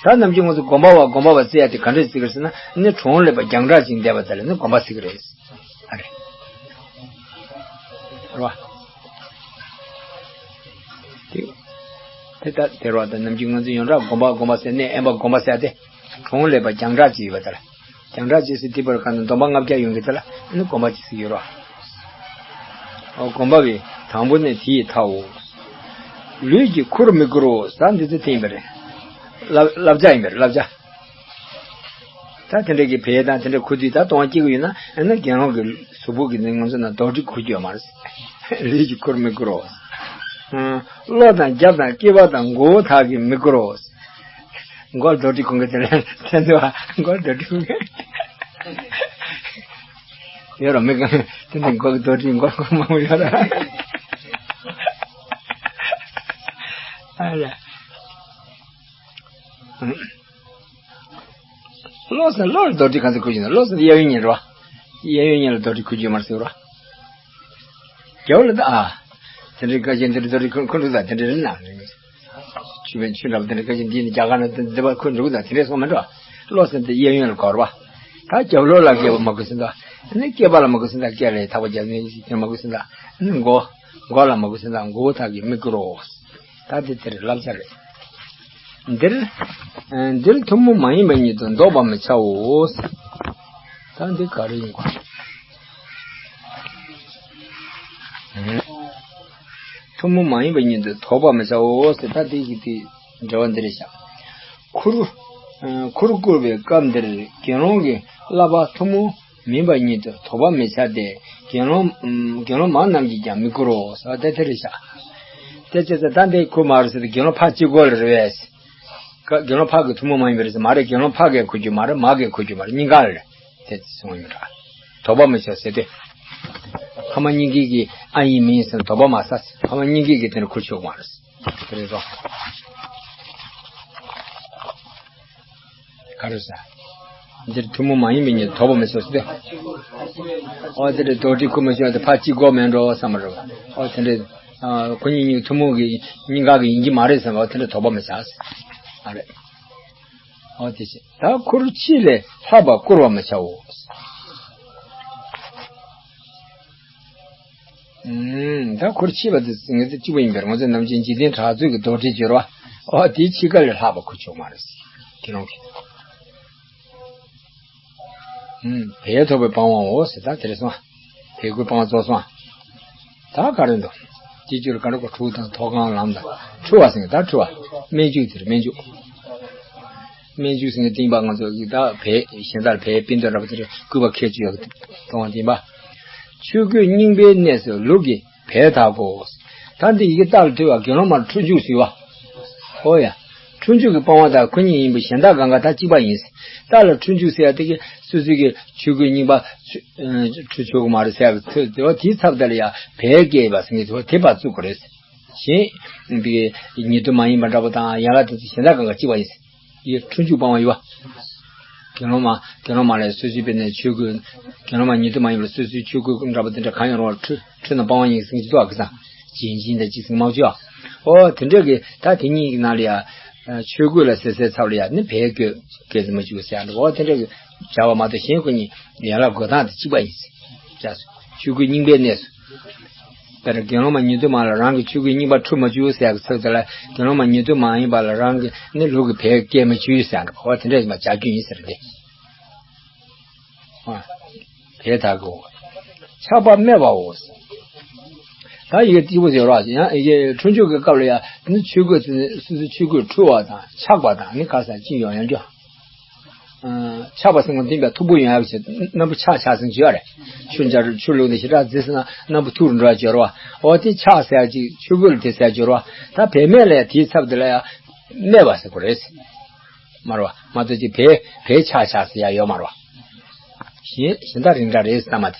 ད་ནམ་རྒྱུན་ང་ཚོ་གོམས་པ་བ་གོམས་པ་བ་བརྩི་ཡ་དེ་ག་འདྲ་བརྩི་གི་རེད་ཟེར་ན་ནི་གྲོང་ལེགས་པ་རྒྱང་གྲགས་ཅིག་འདས་པ་དེ་ལ་ནི་གོམས་པ་བརྩི་གི་རེད། ཨ་རེ། རེད་བ། དེ་དེ་ལྟ་དེ་རེད་བ་ད་ནམ་རྒྱུན་ང་ཚོ་ཡོངས་གྲགས་གོམས་པ་གོམས་པ་ཟེར་ནས་དབེན་པ་གོམས་པ་ཟེར་ཏེ་གྲོང་ལེགས་པ་རྒྱང་གྲགས་ཅིག་ཡོད་པ་དེ་ལ། རྒྱང་གྲགས་ཅིག་ཟེར་དེ་བར་ག་ནས་འདོམ་པ་ལྔ་བརྒྱ་ཡོང་གི་དེ་ལ་ནི་གོམས་པ་ཅིག་ཟེར་གྱི་ཡོད་རེད་བ། ཨོ་གོམས་པ་བའི་དང་པོ་ནི་དེའི་མཐའོ། ལུས་ཀྱི་ཁུར་མི་བསྐུར་རོ་ཟེར་འདི་ཚོ་དེ་ཡིན་པ་རེད། བསླབ་བསླབ་བྱ་ཡིན་པ་རེད་བསླབ་བྱ། ད་དེ་འདྲ་གི་བལ་དང་དེ་འདྲ་ཁུར་དུས་ད་གཏོང་བ་སྐྱེ་གི་ཡོད་ན་ཨ་ན་རྒན་ལོག་གི་གཟུགས་པོ་གི་ནི་ང་ཚོ་ན་རྡོག་ཁྲེས་ཁུར་རྒྱུ་ཡོད་མ་རེད། ལུས་ཀྱི་ཁུར་མི་བསྐུར་རོ། ཨ། གློ་དང་རྒྱབ་དང་སྐེད་པ་དང་མགོ་བོ་དག་གིས་མི་བསྐུར་རོ། མགོ་ལ་རྡོག་ཁྲེས་ཁུར་མཁན་དེ་ལ་མཚན་འདུག་ཨ་མགོ་ལ་རྡོག་ཁྲེས་ཁུར་མཁན། ཡོད་ར་མི་གང་དེ་འདྲ་མགོ་གི་རྡོ་དྲིལ་མགོ་མགོ་མང་པོ་ཡོད་ར། ཨ་ལ། བློ་སེང་བློ་ལ་རྡོ་དྲིལ་ག་ཚོད་ཁུར་གྱི་ན། བློ་སེང་དེ་གཡས་གཡོན་གཉིས་རེད་བ། གཡས་གཡོན་གཉིས་ལ་རྡོ་དྲིལ་ཁུར་གྱི་ཡོད་མ་རེད་ཟེར་བ། རྒྱལ་བོ་ལ་ད་ཨ། དེ་འདྲའི་བཀའ་བཞིན་དེ་འདྲའི་རྡོ་དྲིལ་ཁུར་ཁུར་འདུག་ད་དེ་འདྲའི་རེད་ན། ཆུ་བན་ཆུ་འདྲ་པོ་དེ་འདྲའི་བཀའ་བཞིན་འདི་ནི་རྒྱ་གར་ན་འདི་པར་ཁུར་འདུག་ད་དེ་འདྲའི་སོང་མ་འགྲོ། བློ་སེང་དེ་གཡས་གཡོན་ལ་བསྐོར་བ། ད་རྒྱལ་བོ་ལ་རྒྱལ་བོ་མ་དགོས་ཟིན་ད། ནི་སྐེད་པ་ལ་མ་དགོས་ཟིན་ད། སྐེད་ལ་ཐག་པ་རྒྱབ་ནས་དེ་མ་དགོས་ཟིན་ད། ནི་མགོ་མགོ་ལ་མ་དགོས་ཟིན་ད། མགོ་བོ་དག་གིས་མི་བསྐོར་རོ། ད་དེ་དེར་བསླབ་བྱ་རེད། འདིར། ཨ། འདིར་ཐུན་མོང་མ་ཡིན་པ་ཉིད་དུ་འདོགས་པར་མི་བྱའོ། ད་འདི་ག་རེ་ཡིན་གོ། ཐུན་མོང་མ་ཡིན་པ་ཉིད་དུ་དོགས་པར་མི་བྱའོ་ཟེར། ད་འདི་གི་དེ་འགྲེལ་པ་འདི་རེད་ཤག། ཁུར། ཨ། ཁུར་བསྐོར་བའི་སྐབས་འདིར་དགེ་སློང་གི་བསླབ་པ་ཐུན་མོང་མིན་པ་ཉིད་དུ་དོགས་པར་མི་བྱ་སྟེ། དགེ་སློང་། ཨམ། དགེ་སློང་མ་རྣམས་ཀྱིས་ཀྱང་མི་བསྐུར་རོ་ཟེར་བ་དེ་དེ་རེད་ཤག། དེ་བྱས་ཙང་ད་འདི་ཁུར་མ་རེད་ཟེར་ཏེ་དགེ་སློང་ཕར་གཅིག་པོ་ལ་རེད་པས། ཀ་དགེ་སློང་ཕ་གི་ཐུན་མོང་མ་ཡིན་པའི་རེད་ཟེར་མ་རེད། དགེ་སློང་ཕ་གིས་ཁུར་རྒྱུ་མ་རེད། མ་གིས་ཁུར་རྒྱུ་མ་རེད། གཉིས་ཀ་ལ་རེད། དེ་གསུངས་ཡོད་འདྲ། དོགས་པ་མི་བྱ་ཟེར་དུས། ཕ་མ་གཉིས་ཀའི་གི་ཨ་ཡིན་མིན་ཟེར་དོགས་པ་མ་ཟ། ཕ་མ་གཉིས་ཀའི་གི་དེ་ནི་ཁུར་ཆོག་མ་རེད། དེ་རེད་རོ། ག་རེ་ཟེར། འདིར་ཐུན་མོང་མ་ཡིན་པའི་ཉིད་དོགས་པ་མི་བྱ་ཟེར་དུས། ཨོ་དེ་འདྲའི་རྡོག་ཁྲེས་ཁུར་མི་ཆོག་སྟེ་ཕར་གཅིག་པོ་མེད་འགྲོ་བསམ་པ་རེད། ཨོ་དེ་འདྲའི། ཨ། ཁོ་གཉིས་གཉིས་ཐུན་མོང་གི་གཉིས་ཀ་གི་ཡིན་གྱི་མ་རེད་བསམ་པ་དེ་འདྲ་དོགས་པ་མི་བྱ། ཨ་རེད། ཨོ་དེ་བྱས། ད་ཁུར་ཕྱིས་ལས་ལྷག་པ་བསྐུར་བར་མི་བྱའོ། ཨུམ། ད་ཁུར་ཕྱིས་པ་དེ་ངེས་དེ་གཅིག་པ་ཡིན་པས། ང་ཚོས་ནམ་རྒྱུན་འཇིག་རྟེན་གྲགས་ཚོད་ཀྱི་རྡོག་ཁྲེས་བརྗོད་རོགས། ཨོ་དེའི་ཕྱིས་ཀ་ལས་ལྷག་པ་ཁུར་ཆོག་མ་རེད། དགེ་སློང་གིས། ཨུམ། བས་ཐོབ་པའི་སྤང་བའོ་ཟེར། ད་དེ་རེད་སོང་། བས་ཀོའི་སྤང་བ་རྫོགས་སོང་། ད་ག་རེ་འདུག། སྤྱི་སྤྱོད་ག་རེ་གོ། དྲུག་དང་ཐོག་ཁང་ལམ་དང་། འཁྲུ་བ་ཟེར་ད་འཁྲུ་བ། སྨན་བཅོས་དེ་རེད། སྨན་བཅོས། སྨན་བཅོས་ཟེར་ནས་སྟེང་པ་ང་ཚོ་གི་ད་བས་གཞན་དག་བས་པིན་དོ་འདྲ་པོ་དེ་རེད། སྐུད་པ་ཁད་ཅིག་ཡོད་གི་གཏོང་བ་སྟེང་པ། ཆོས་གོས་རྙིང་པའི་གནས་སུ་ལུག་གི་བས་དག་གོ། ད་འདི་ཡི་གེ་རྟ་ལ་ཐུག་པ་དགེ་སློང་མར་འཁྲུ་འཇུག་ཟེར་བ། ཨོ་ཡ། འཁྲུ་འཇུག་གི་སྤང་བ་དང་ཁོ་གཉིས་ཡིན་པས་གཞན་དག་གང་ག་ད་གཅིག་པ་ཡིན། རྟ་ལ་འཁྲུ་འཇུག་ཟེར་ཡ་དེ་གི་སོ་སོའི་གི་ཆོས་གོས་རྙིང་པ་འཁྲུ་ཆོག་གི་མ་རེད་ཟེར་ཡ་གི་ཚོད་དེ་བ། དེའི་ཚབ་དེ་ལ་ཡ་བས་བཀལ་བ་ཟེར་མཁན་དེ་བ་དེ་ཕར་བཙུགས་དགོས་རེད། གཞན་པའི་ཉེ་དུ་མ་ཡིན་པ་འདྲ་པོ་དང་ཡན་ལག་དེ་ཚོ་གཞན་དག་གང་ག་གཅིག་པ་ཡིན། ཡི་འཁྲུ་འཇུག་སྤང་བ་ཡོད་པ། དགེ་སློང་མ་དགེ་སློང་མ་ལ་སོ་སོའི་དཔེར་ན་ཆོས་གོས། དགེ་སློང་མ་ཉེ་དུ་མ་ཡིན་པར་སོ་སོའི་ཆོས་གོས་འདྲ་པོ་དེ་འདྲ་གང་ཡང་རུང་བ་འཁྲུ་འཁྲུ་ན་སྤང་བ་ཡིན་ཟེར་གྱི་འདུག་ཨ། ཁ་སང་ཇིན་ཇིན་དང་ཅི་ཟེར་མང་ཆོས་ཨ། ཨོ་དེ་འདྲ་གི་ད་དེ་གཉིས་ཀྱི་ནང་ལ་ཡ། ཆོས་གོས་ལ་ཟེར་སའི་ཚབ་ལ་ཡ་ནི་བས་བཀལ་བཀལ་ཟེར་མ་བཅུག་ཟེར་ཡ་འདྲ། ཨོ་དེ་འདྲ་གི་བྱ་བ་མ་གཏོགས་གཞན་ཁོ་གཉིས་ཡན་ལག་བགོ་སྟངས་དེ་གཅིག་པ་ཡིན་ཟེར། ཆོས་གོས་རྙིང་པའི་གནས་སུ། དེར་དགེ་སློང་མ་ཉེ་དུ་མ་ལ་རང་གི་ཆོས་གོས་རྙིང་པ་འཁྲུ་མ་བཅུག་ཟེར་ཡག་གི་ཚབ་དེ་ལ་དགེ་སློང་མ་ཉེ་དུ་མ་ཡིན་པ་ལ་རང་གི་ནི་ལུག་གི་བས་བཀལ་མ་བཅུག་ཟེར་ཡག་འདྲ། ཨོ་དེ་འདྲ་ཡིན་པ་བྱ་རྒྱུ་ཡིན་ཟེར་ཏེ། ཨ། བས་དག་གོ། ཆགས་པ་སྨྲས་པའོ། ད་ཡི་གེ་གཅིག་པོ་ཟེར་རོགས། ཡང་ཡི་གེ་འཁྲུ་འཇུག་གི་སྐབས་ལ་ཡང་ནི་ཆོས་གོས་ཚོས་ནི་སོ་སོའི་ཆོས་གོས་འཁྲུ་བ་དང་ཆགས་པ་དང་ནི་ག་ས་ཅི་ཡོང་ཡང་རྒྱུ། ཆགས་པ་སེམས་ཁོང་ལྡན་པའི་མཐུག་པོ་ཡོང་ཡག་ཆེད་སྣམ་བུ་ཆག་ཆག་ཟིན་བྱོས་རེད། ཆུ་འབྱར་ཆུ་བླུགས་ནས་ཞེ་དྲག་བརྫིས་ཟིན་ན་སྣམ་བུ་མཐུག་རུ་འགྲོ་ཡག་བྱོས་རོགས། འོ་དེ་ཆག་ཟེར་ཡག་ཅིག་ཆུ་བུར་དེ་ཟེར་ཡག་བྱོས་རོགས། ད་བས་སྨྲས་ལ་ཡང་དེའི་ཚབ་དེ་ལ་ཡང་སྨྲས་པ་ཟེར་དགོས་རེད། མ་རེད་བ། མ་གཏོགས་ཅིག་བས་བས་ཆག་ཆག་ཟེར་ཡག་ཡོད་མ་རེད་བ། གཞན་གཞན་དག་རིགས་འདྲ་རེད་ཟེར་ལྟ་མ་དེ།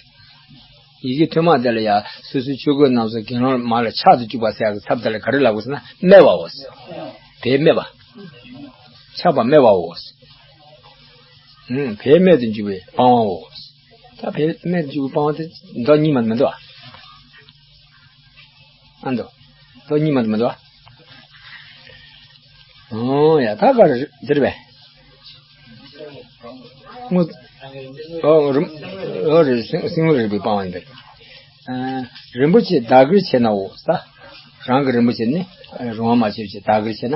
ཡི་གེ་ཐོན་མ་དེ་ལ་ཡང་སོ་སོའི་ཆོས་གོས་རྣམས་སུ་དགེ་སློང་མ་ལ་ཆག་ཏུ་བཅུག་པ་ཟེར་ཡག་གི་ཚབ་དེ་ལ་ག་རེ་ལབ་དགོས་ཟེར་ན་སྨྲས་པའོ། བས་སྨྲས་པ། ཆགས་པ་སྨྲས་པའོ། ཨུམ། བས་སྨྲས་ཏེ་འཇུག་པའི་སྤང་བའོ། ད་བས་སྨྲས་ཏེ་འཇུག་པའི་སྤང་བ་དེ་མདོ་གཉིས་མ་མི་འདུག་ཨ། ཨ་འདུག་མདོ་གཉིས་མ་མི་འདུག་ཨ། ཨོ་ཡ། ད་ག་རེ་འདིར་བས། སྔོ། ཨོ་རིམ། ཨོ་རེད། སེང་སེང་བློན་རིག་པའི་སྤང་བ་ཡིན་པས། ཨ། རིན་པོ་ཆེ་བདག་གིར་བྱེད་ནའོ་ས། རང་གི་རིན་པོ་ཆེ་ནི་རུང་བ་མ་བྱས་བྱས་བདག་གིར་བྱེད་ན།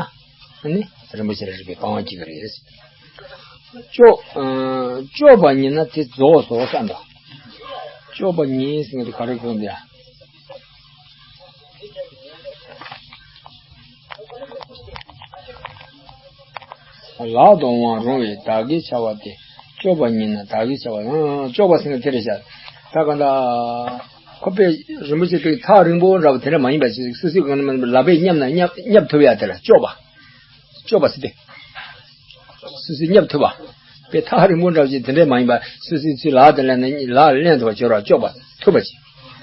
ནི་རིན་པོ་ཆེ་ལ་རིག་པའི་སྤང་བ་གཅིག་རེད། སྐྱོ། ཨ། སྐྱོ་བ་ཉིད་ན་དེ་རྫོགས་སོ་བསམ་དང་། སྐྱོ་བ་ཉིད་ཟེར་དེ་ག་རེ་གོ་འདི་ཡ། ལག་གདོང་བ་རུང་བའི་བདག་གི་བྱ་བ་སྟེ། སྐྱོ་བ་ཉིད་ན་བདག་གི་བྱ་བ། ཨང་། སྐྱོ་བ་ཟེར་ན་དེ་རེད་ཤག། ད་ག་འདྲ། ཁོ་པས་རིན་པོ་ཆེ་དེ་ཐག་རིང་པོ་འདྲ་བ་དེ་འདྲ་མ་ཡིན་པ་ཞིག། སོ་སོའི་གང་ལ་མིན་པར་ལག་པས་བསྙབས་ན་བསྙབས་བསྙབས་ཐུབ་ཡ་དེ་ལ་སྐྱོ་བ། སྐྱོ་བ་ཟེར་ཏེ། སོ་སོས་བསྙབས་ཐུབ་པ། དཔེ་ཐག་རིང་པོ་འདྲ་བ་ཅིག་དེ་འདྲས་མ་ཡིན་པ་སོ་སོའི་ཚུལ་ལག་དང་ལེན་ནས་ལག་ལེན་ཐུབ་པ་བྱོས་རོགས། སྐྱོབ་པ་ཐུབ་པ་ཅིག་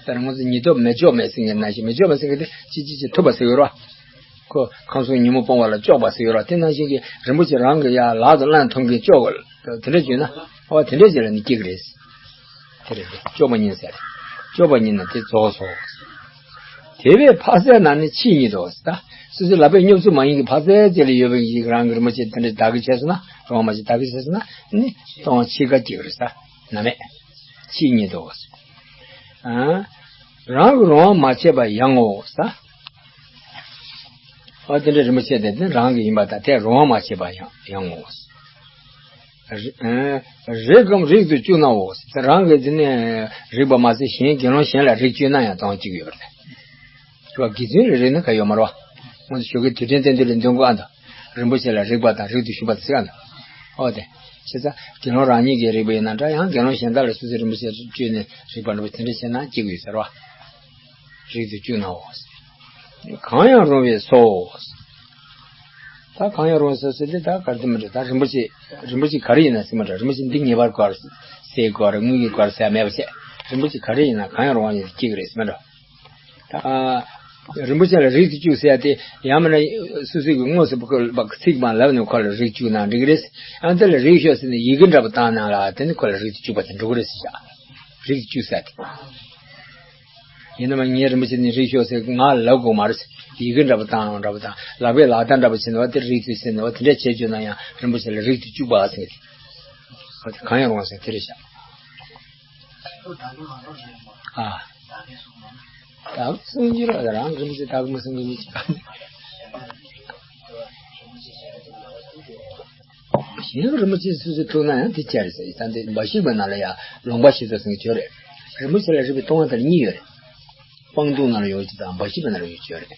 དཔེར་ང་ཚོ་ཉིས་སྟོབས་མེ་སྐྱོབ་མེད་ཟེར་མཁན་ནང་བཞིན་མེ་སྐྱོབ་མེད་ཟེར་མཁན་དེ་ཅི་ཅི་ཅི་ཐུབ་པ་ཟེར་ཡོད་རོགས། ཁོ་ཁམས་གསུམ་ཉོན་མོངས་སྤོང་བ་ལ་སྐྱོབ་པ་ཟེར་ཡོད་རོགས། དེ་ནང་བཞིན་གྱི་རིན་པོ་ཆེ་རང་གི་ཡ་ལག་ཏུ་བླང་ཐུབ་མཁན་སྐྱོབ་དགོས་དེ་འདྲ་བྱུང་ན་ཨོ་དེ་འདྲ་བྱས་ལ་ནི་སྐྱེ་གི་རེད། དེ་རེད། སྐྱོབ་པ་ཉིད་ཟེར། སྐྱོབ་པ་ཉིད་ན་དེ་རྫོགས་སོ། དེ་བས་འཕགས་ཚད་ན་ནི་ཆེས་ཉིད་དོ། ད་སོ་སོའི་ལག་པའི་སྙོབ་ཚུལ་མ་ཡིན་གྱི་འཕགས་ཚད་ཅིག་ལ་ཡོད་པའི་ཡིག་རང་གི་རིན་པོ་ཆེ་དེ་འདྲ་བདག་གིར་བྱས་སོང་ན་རང་དབང་མ་བྱས་བདག་གིར་བྱས་སོང་ན་ནི་སྟོང་ཆེས་ཀ་སྐྱེ་གི་རེད་ས། ན་མེད། ཆེས་ཉིད་དོ། ཨ། རང་གི་རང་དབང་མ་བྱས་པ་ཡང་ངོ་ས། ཨ་དེ་འདྲ་རིན་པོ་ཆེ་དེ་དེ་རང་གི་ཡིན་པ་དང་དེ་རང་དབང་མ་བྱས་པ་ཡང་ཡང་ངོ་། རི་ཨ་རིགས་གམ་རིགས་སུ་བཅུག་ནའོ། རང་གི་དེ་ནས་རིགས་པ་མ་ཟད་གཞན་དགེ་སློང་གཞན་ལ་རིགས་བཅུག་ན་ཡང་སྟོང་གཅིག་ཡོད་རེད། རེད་བ། དགེ་འདུན་ལ་རིགས་ནི་ག་ཡོད་མ་རེད་བ། ང་ཚོ་ཞོགས་ཀའི་དུས་དྲན་བསྟན་དོན་ལ་འདོན་དགོས་ཨ་འདུག་རིན་པོ་ཆེ་ལ་རིགས་པ་དང་རིགས་སུ་ཞུགས་པ་དང་ཟེར་ཨ་འདུག་ཨོ་དེ། བྱས་ཙང་དགེ་སློང་རང་ཉིད་ཀྱི་རིགས་པ་ཡིན་ན་འདྲ་ཡང་དགེ་སློང་གཞན་དག་ལ་སོ་སོའི་རིན་པོ་ཆེ་བཅུག་ནས་རིགས་པ་འདྲ་བོ་དེ་འདྲ་བྱས་ན་གཅིག་ཡོད་ཟེར་བ། རིགས་སུ་བཅུག་ནའོ། གང་ཡང་རུང་བས་སོ། ད་གང་ཡང་རུང་བས་སོ་ཟེར་ཏེ་ད་ག་རེ་མི་འདྲ། ད་རིན་པོ་ཆེ་རིན་པོ་ཆེ་ག་རེ་ཡིན་ན་ཟེར་མ་འདྲ། རིན་པོ་ཆེ་འདི་ངེས་པར་དགོས་རེད། གསེར་དགོས་རེད། དངུལ་གྱི་དགོས་རེད་ཟེར་མེད་པ་བྱས། རིན་པོ་ཆེ་ག་རེ་ཡིན་ན་གང་ཡང་རུང་བ་ཡིན་ན་སྐྱེ་གི་རེད་ཟེར་མ་འདྲ། ད་རིན་པོ་ཆེ་ལ་རིགས་སུ་བཅུག་ཟེར་ཡ་དེ་ཡང་མིན་ན་སོ་སོའི་གི་དངོས་སུ་ཁོ་ལ་ཚིག་མ་ལབ་ནས་ཁོ་ལ་རིགས་བཅུག་ན་འགྲིག་གི་རེད། ཡང་དེ་ལ་རིགས་ཤོག་ཟེར་ནས་ཡི་གེ་འདྲ་པོ་བཏང་ན་ལ་དེ་ནི་ཁོ་ལ་རིགས་སུ་བཅུག་པ་དེ་འགྲོ་གི་རེད་ཟེར་བྱ། རིགས་སུ་བཅུག་ཟེར་ཡ་དེ། ཡིན་ན་མ་ངའི་རིན་པོ་ཆེ་ནི་རིགས་ཤོག་ཟེར་ང་ལབ་དགོས་མ་རེད། ཡི་གེ་འདྲ་པོ་བཏང་ཡང་འདྲ་པོ་དང་ལག་པའི་ལག་བརྡ་འདྲ་པོ་བྱས་ནས་བ་དེ་རིགས་སུ་ཟེར་ནས་བ་དེ་འདྲ་བྱས་བཅུག་ན་ཡང་རིན་པོ་ཆེ་ལ་རིགས་སུ་བཅུག་པ་ཟེར་གི་དེ། བ་དེ་གང་ཡང་རུང་ཟེར་དེ་རེད་ཤག་ཨ། བདག་གསུང་རྒྱུ་ར་རང་རིན་པོ་ཆེ་བདག་མི་གསུང་གི་མི་གཅིག་གང་། གཞན་རིན་པོ་ཆེ་སོ་སོ་ཐུག་ན་ཡང་དེ་ཅི་རེད་ཟེར། ད་འདི་འབའ་ཞིག་པའི་ནང་ལ་ཡང་ལོང་བ་ཞེས་སོགས་ཟེར་གྱི་ཡོད་རེད། རིན་པོ་ཆེ་ལ་རིགས་པའི་ལྟུང་བ་དེར་གཉིས་ཡོད་རེད། སྤང་ལྟུང་ནང་ལ་ཡོད་ཅིག་དང་འབའ་ཞིག་པའི་ནང་ལ་ཡོད་ཅིག་ཡོད་རེད།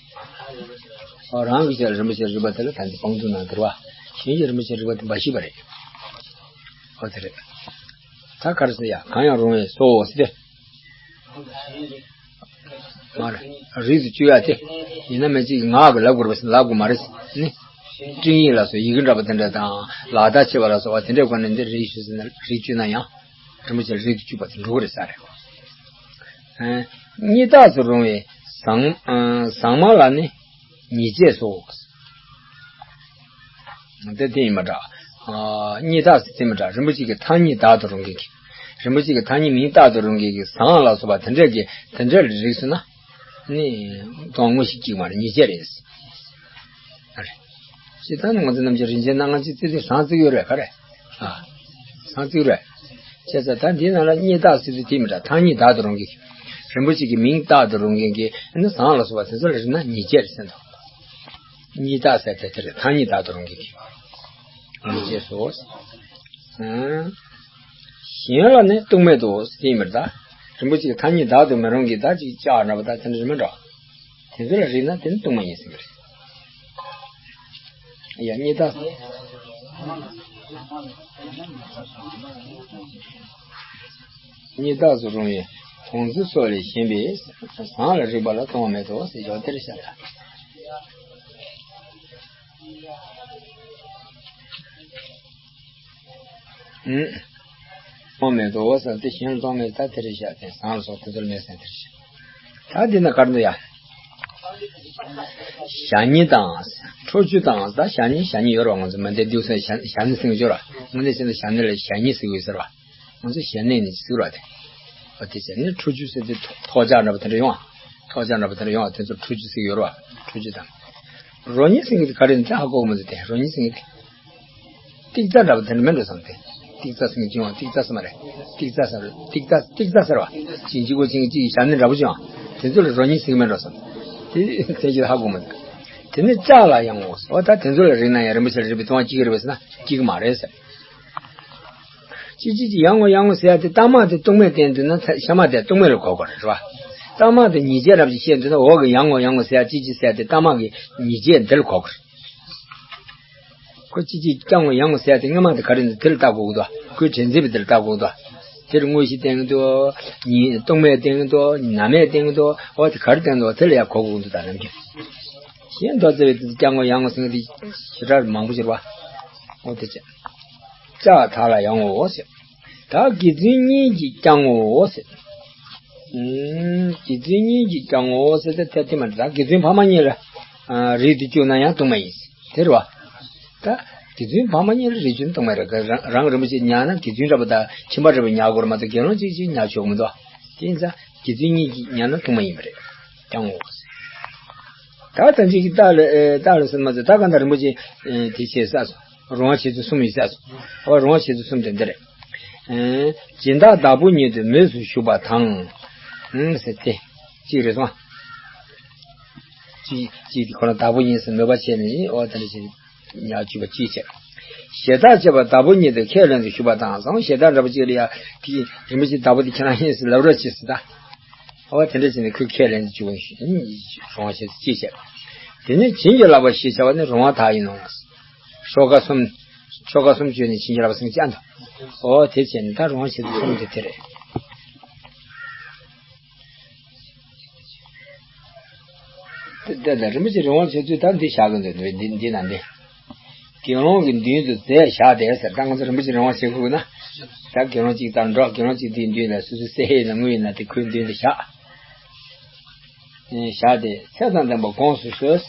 ཨོ་རང་གི་ཆ་ལ་རིན་པོ་ཆེ་རིགས་པ་དེ་ལ་ད་འདི་སྤང་ལྟུང་ནང་དེར་བ། གཞན་གྱི་རིན་པོ་ཆེ་རིགས་པ་དེ་འབའ་ཞིག་པ་རེད། ཨོ་དེ་རེད། ད་ག་རེ་ཟེར་ཡ་གང་ཡང་རུང་བས་སོ་ཟེར་ཏེ། མ་རེད། རིགས་སུ་བཅུག་ཡ་དེ། ཡིན་ན་མི་གཅིག་གིས་ངག་གི་ལབ་དགོས་རེད་ཟེར་ལབ་དགོས་མ་རེད་ཟེར་ནི། སྤྲིངས་ཡིག་ལ་སོགས་ཡི་གེ་འདྲ་པོ་དེ་འདྲ་དང་ལག་བརྡ་བྱེད་པ་ལ་སོགས་པ་དེ་འདྲའི་སྒོ་ནས་འདི་རིགས་སུ་བཅུག་ན་རིགས་བཅུག་ན་ཡང་རིན་པོ་ཆེ་ལ་རིགས་སུ་བཅུག་པ་དེ་འགྲོ་གི་རེད་ས་རེད། ཨ། གཉིད་རྟགས་སུ་རུང་བའི་ཟང་ཨ་ཟང་མ་ལ་ནི་ཉེས་བྱས་སོ། དེ་དེ་ཡིན་པ་འདྲ། ཨ། གཉིད་རྟགས་སུ་དེ་མི་འདྲ། རིན་པོ་ཆེ་གི་ཐ་སྙད་བདག་ཏུ་རུང་མཁན་གྱི། རིན་པོ་ཆེ་གི་ཐ་སྙད་མིང་བདག་ཏུ་རུང་མཁན་གྱི་ཟང་ལ་སོགས་པ་དེ་འདྲས་ཀྱི་དེ་འདྲས་ལ་རིགས་སུ་ན། ནི། དོན་དངོས་གཞི་གཅིག་མ་རེད། ཉེས་བྱས་རེད། ཨ་རེད། སྤྱིར་བཏང་ནི་ང་ཚོ་ནམ་རྒྱུན་རིན་ཆེན་སྣ་ལྔ་གཅིག་བརྩི་དུས་ཟང་བརྩི་གི་ཡོད་རེད་ག་རེ། ཨ། ཟང་བརྩི་གི་རེད། བྱས་ཙང་ད་འདིའི་ནང་ལ་གཉིད་རྟགས་ཟེར་དུས་དེ་མི་འདྲ། ཐ་སྙད་བདག་ཏུ་རུང་མཁན་གྱི། རིན་པོ་ཆེ་གི་མིང་བདག་ཏུ་རུང་མཁན་གྱི་ནི་ཟང་ལ་སོགས་པ་དེ་ཚོ་ལ་རིགས་ན་ཉེས་བྱས་རེད་ཟེར་འདུག་གཉིད་རྟགས་ཟེར་དེ་དེ་རེད། ཐ་སྙད་བདག་ཏུ་རུང་མཁན་གྱི། ཉེས་བྱས་སོ། ཨང་། གཞན་ལ་ནི་ལྟུང་མེད་དོ་ཟེར་ཡིན་པར་ད། རིན་པོ་ཆེ་གི་ཐ་སྙད་བདག་ཏུ་མི་རུང་གི་ད་ཅིག་བཅག་འདྲ་པོ་ད་དེ་འདྲ་མི་འདྲ། དེ་ཚོ་ལ་རིགས་ན་དེ་ནི་ལྟུང་མ་ཡིན་ཟེར་གི་རེད། ཡ་གཉིད་རྟགས། གཉིད་རྟགས་སུ་རུང་བའི་མཐོང་ཚུལ་སོགས་ལས་གཞན་པའི་ཟང་ལ་རིགས་པ་ལ་ལྟུང་བ་མེད་དོ་ཟེར་ཡོད་དེར་བཤད་ལ། ཨུམ། ལྟུང་བ་མེད་དོ་ཟེར་ཏེ་གཞན་ལ་ལྟུང་མེད་ད་དེ་རེད་བཤད་དེ་ཟང་ལ་སོགས་དེ་ཚོར་མེད་ཟེར་དེ་རེད་བཤད། ད་འདི་ན་གར་འདུག་ཡ། ཞ་ཉི་དང་། ཁྲོ་ཆུ་དང་། ད་ཞ་ཉི་ཞ་ཉི་ཡོད་ར། ང་ཚོ་མི་འདི་འདུག་ཟེར་ཞ་ཞ་ནི་སེང་གེ་ཡོད་ར། ང་འདི་ཟེར་ན་ཞ་ནི་ལ་ཞ་ཉི་ཟེར་གི་ཡོད་ཟེར་བ། ང་ཚོ་ཞ་ནི་ནི་ཟེར་བ་དེ། ཨོ་དེ་ཟེར་ནི་ཁྲོ་ཆུ་ཟེར་དེ་ཐོག་ཐོག་ལྕགས་འདྲ་པོ་དེ་འདྲ་ཡོང་བ། ཐོག་ལྕགས་འདྲ་པོ་དེ་འདྲ་ཡོང་བ་དེ་ཚོ་ཁྲོ་ཆུ་ཟེར་གི་ཡོད་ར། ཁྲོ་ཆུ་དང་། རོ་ཉི་སེང་གེ་དེ་ག་རེ་ནི་དེ་ཧ་གོ་གི་མི་འདུག་དེ་རོ་ཉི་སེང་གེ་དེ། ཏིག་ཙ་འདྲ་པོ་དེ་འདྲ་མིན་འགྲོ་བསམ་སྟེ། ཏིག་ཙ་ཟེར་གྱི་ཡོང་། ཏིག་ཙ་ཟེར་མ་རེད། ཏིག་ཙ་ཟེར། ཏིག་ཙ་ཏིག་ཙ་ཟེར་བ། ཅིང་གཅིག་པོ་ཅིང་གཅིག་ཞབས་ནི་འདྲ་པོ་ཅིག་ཡོང་། དེ་ཚོ་ལ་རོ་ཉི་ཟེར་གྱི་མིན་འགྲོ་བསམ། དེ་དེ་ཅིག་ཧ་གོ་མི་འདུག་དེ་ནི་ལྕགས་ལ་ཡང་ངོ་། འོ་ད་དེ་ཚོ་ལ་རིགས་ན་ཡང་རིན་པོ་ཆེ་ལ་རིགས་པའི་ལྟུང་བ་སྐྱེ་གི་རེད་པས་ཟེར་ན་སྐྱེ་གི་མ་རེད་ཟེར། ཅིག་ཅིག་ཅིག་ཡང་ངོ་ཡང་ངོ་ཟེར་ཡ་དེ་རྟགས་མ་དེ་ལྟུང་མེད་བསྟན་འདུག་ན་ཤ་མ་དེ་ལྟུང་མེད་ལ་གོ་དགོས་རེད་བ། རྟགས་མ་དེ་ཉེས་བྱས་རབ་ཅིག་བཤད་འདུག་ན་འོག་གི་ཡང་ངོ་ཡང་ངོ་ཟེར་ཡ་ཅིག་ཅིག་ཟེར་ཡ་དེ་རྟགས་མ་གི་ཉེས་བྱས་འདི་ལ་གོ་དགོས་རེད། ཁོ་ཅི་ཅི་ཀྱང་ངོ་ཡང་ངོ་ཟེར་ཏེ་སྔ་མ་དེ་ག་རེ་འདུག་དེ་ལ་ལྟ་དགོས་ཀྱི་འདུག་ཁོའི་དྲན་འཛིན་པ་དེ་ལ་ལྟ་དགོས་ཀྱི་འདུག་དེར་དངོས་གཞི་བསྟན་གྱི་འདུག་ཉེས་ལྟུང་མེད་བསྟན་གྱི་འདུག་ན་མེད་བསྟན་གྱི་འདུག་འོ་དེ་ག་རེ་བསྟན་འདུག་དེ་ལ་ཡང་གོ་དགོས་ཀྱི་འདུག་ད་ནམ་རྒྱུན། གཞན་མདོ་རྩ་བའི་དེ་ཀྱང་ངོ་ཡང་ངོ་ཟེར་མཁན་དེ་ཞེ་དྲག་མང་པོ་ཅིག་རེད་བ། འོ་དེ་བྱས། ལྕགས་དར་ལ་ཡང་ངོ་ཟེར། ད་དགེ་བཙུན་གཉིས་ཀྱིས་ཀྱང་ངོ་ཟེར། ཨུམ། དགེ་བཙུན་གཉིས་ཀྱིས་ཀྱང་ངོ་ཟེར་ཏེ་ཐད་དེ་མ་ད་དགེ་བཙུན་ཕ་མ་གཉིས་ལ་ཨ་རིགས་དེ་བཅུག་ན་ཡང་དུ་མ་ཡིན། དེ་རེད་བ། ད་དགེ་བཙུན་ཕ་མ་གཉིས་ལ་རིགས་བཅུག་ན་དུ་མ་རེད། རང་རང་རིན་པོ་ཆེ་ཉར་ན་དགེ་བཙུན་འདྲ་པོ་དང་ཁྱིམ་པ་འདྲ་པོ་ཉར་དགོས་རེད་མ་གཏོགས་དགེ་སློང་གཅིག་གཅིག་ཉར་ཆོག་མི་འདུག་དེ་ཡིན་ཙང་དགེ་བཙུན་གཉིས་ཀྱིས་ཉར་ན་དུ་མ་ཡིན་པ་རེད། ཀྱང་ངོ་ཟེར། ད་ད་ཅིག་གི་རྟགས་ལ་ཨེ་རྟགས་ལ་ཟེར་མ་ཟེར་ད་ག་འདྲ་རིན་པོ་ཆེ་ཨེ་དེ་བྱས་ས་སོ། རང་དབང་བྱེད་ཚུལ་གསུམ་ཡིན་ས་སོ། ཨོ་རང་དབང་བྱེད་ཚུལ་གསུམ་དེ་འདི་རེད། ཨེ་སྦྱིན་བདག་བདག་པོ་ཉིད་དུ་མོས་སུ་ཞུགས་པ་དང་། ཨུམ་ཟེར་ཏེ། གཅིག་རེད་སོང་། གཅིག་གཅིག་དེ་ཁོ་རང་བདག་པོ་ཡིན་ཟེར་མོས་པ་བྱས་ནས་ཨོ་དེ་འདྲ་ཞིག་ཉར་བཅུག་པ་གཅིག་བྱས། ཞེ་དྲག་བྱེད་པ་བདག་པོ་ཉིད་དུ་ཁས་ལེན་དུ་ཞུགས་པ་དང་སོང་། ཞེ་དྲག་འདྲ་པོ་གཅིག་ལ་ཡ་དེ་རིན་པོ་ཆེ་བདག་པོ་དེ་ཁྱེད་རང་ཡིན་ཟེར་ལབ་རོགས་བྱེད་ཟེར་ད། ཨོ་དེ་འདྲ་བྱས་ནས་ཁོས་ཁས་ལེན་དུ་བཅུག་པ་ཡིན། རང་དབང་བྱེད་ཚུལ་གཅིག་བྱས། དེ་ནས་བྱིན་གྱིས་བརླབ་པ་ཞེས་བྱ་བ་ནི་རང་དབང་དག་ཡིན་ནོ། ཆོ་ག་གསུམ། ཆོ་ག་གསུམ་བརྗོད་ནས་བྱིན་གྱིས་བརླབ་པ་སེམས་ཅན་དང་། ཨོ་དེ་བྱས་ནས་ད་རང་དབང་བྱེད་ཚུལ་གསུམ་དེ་དེ་རེད། དེ་དེ་རིན་པོ་ཆེ་རང་དབང་བྱེད་ཚུལ་ད་འདི་བཞག་གི་འདུག་འདི་འདི་ན་འདི། དགེ་སློང་གི་མདུན་དུ་རྫས་བཞག་སྟེ་ཟེར། ད་ང་ཚོ་རིན་པོ་ཆེ་རང་དབང་བྱེད་དགོས་ན། ད་དགེ་སློང་གཅིག་དང་འགྲོ་དགེ་སློང་གཅིག་དེའི་མདུན་ལ་སོ་སོའི་སྲས་ཡིན་ན་དངུལ་ཡིན་ན་དེ་ཁོའི་མདུན་དུ་བཞག་བཞག་སྟེ་ཚད་དང་ལྡན་པ་དགོངས་སུ་གསོལ།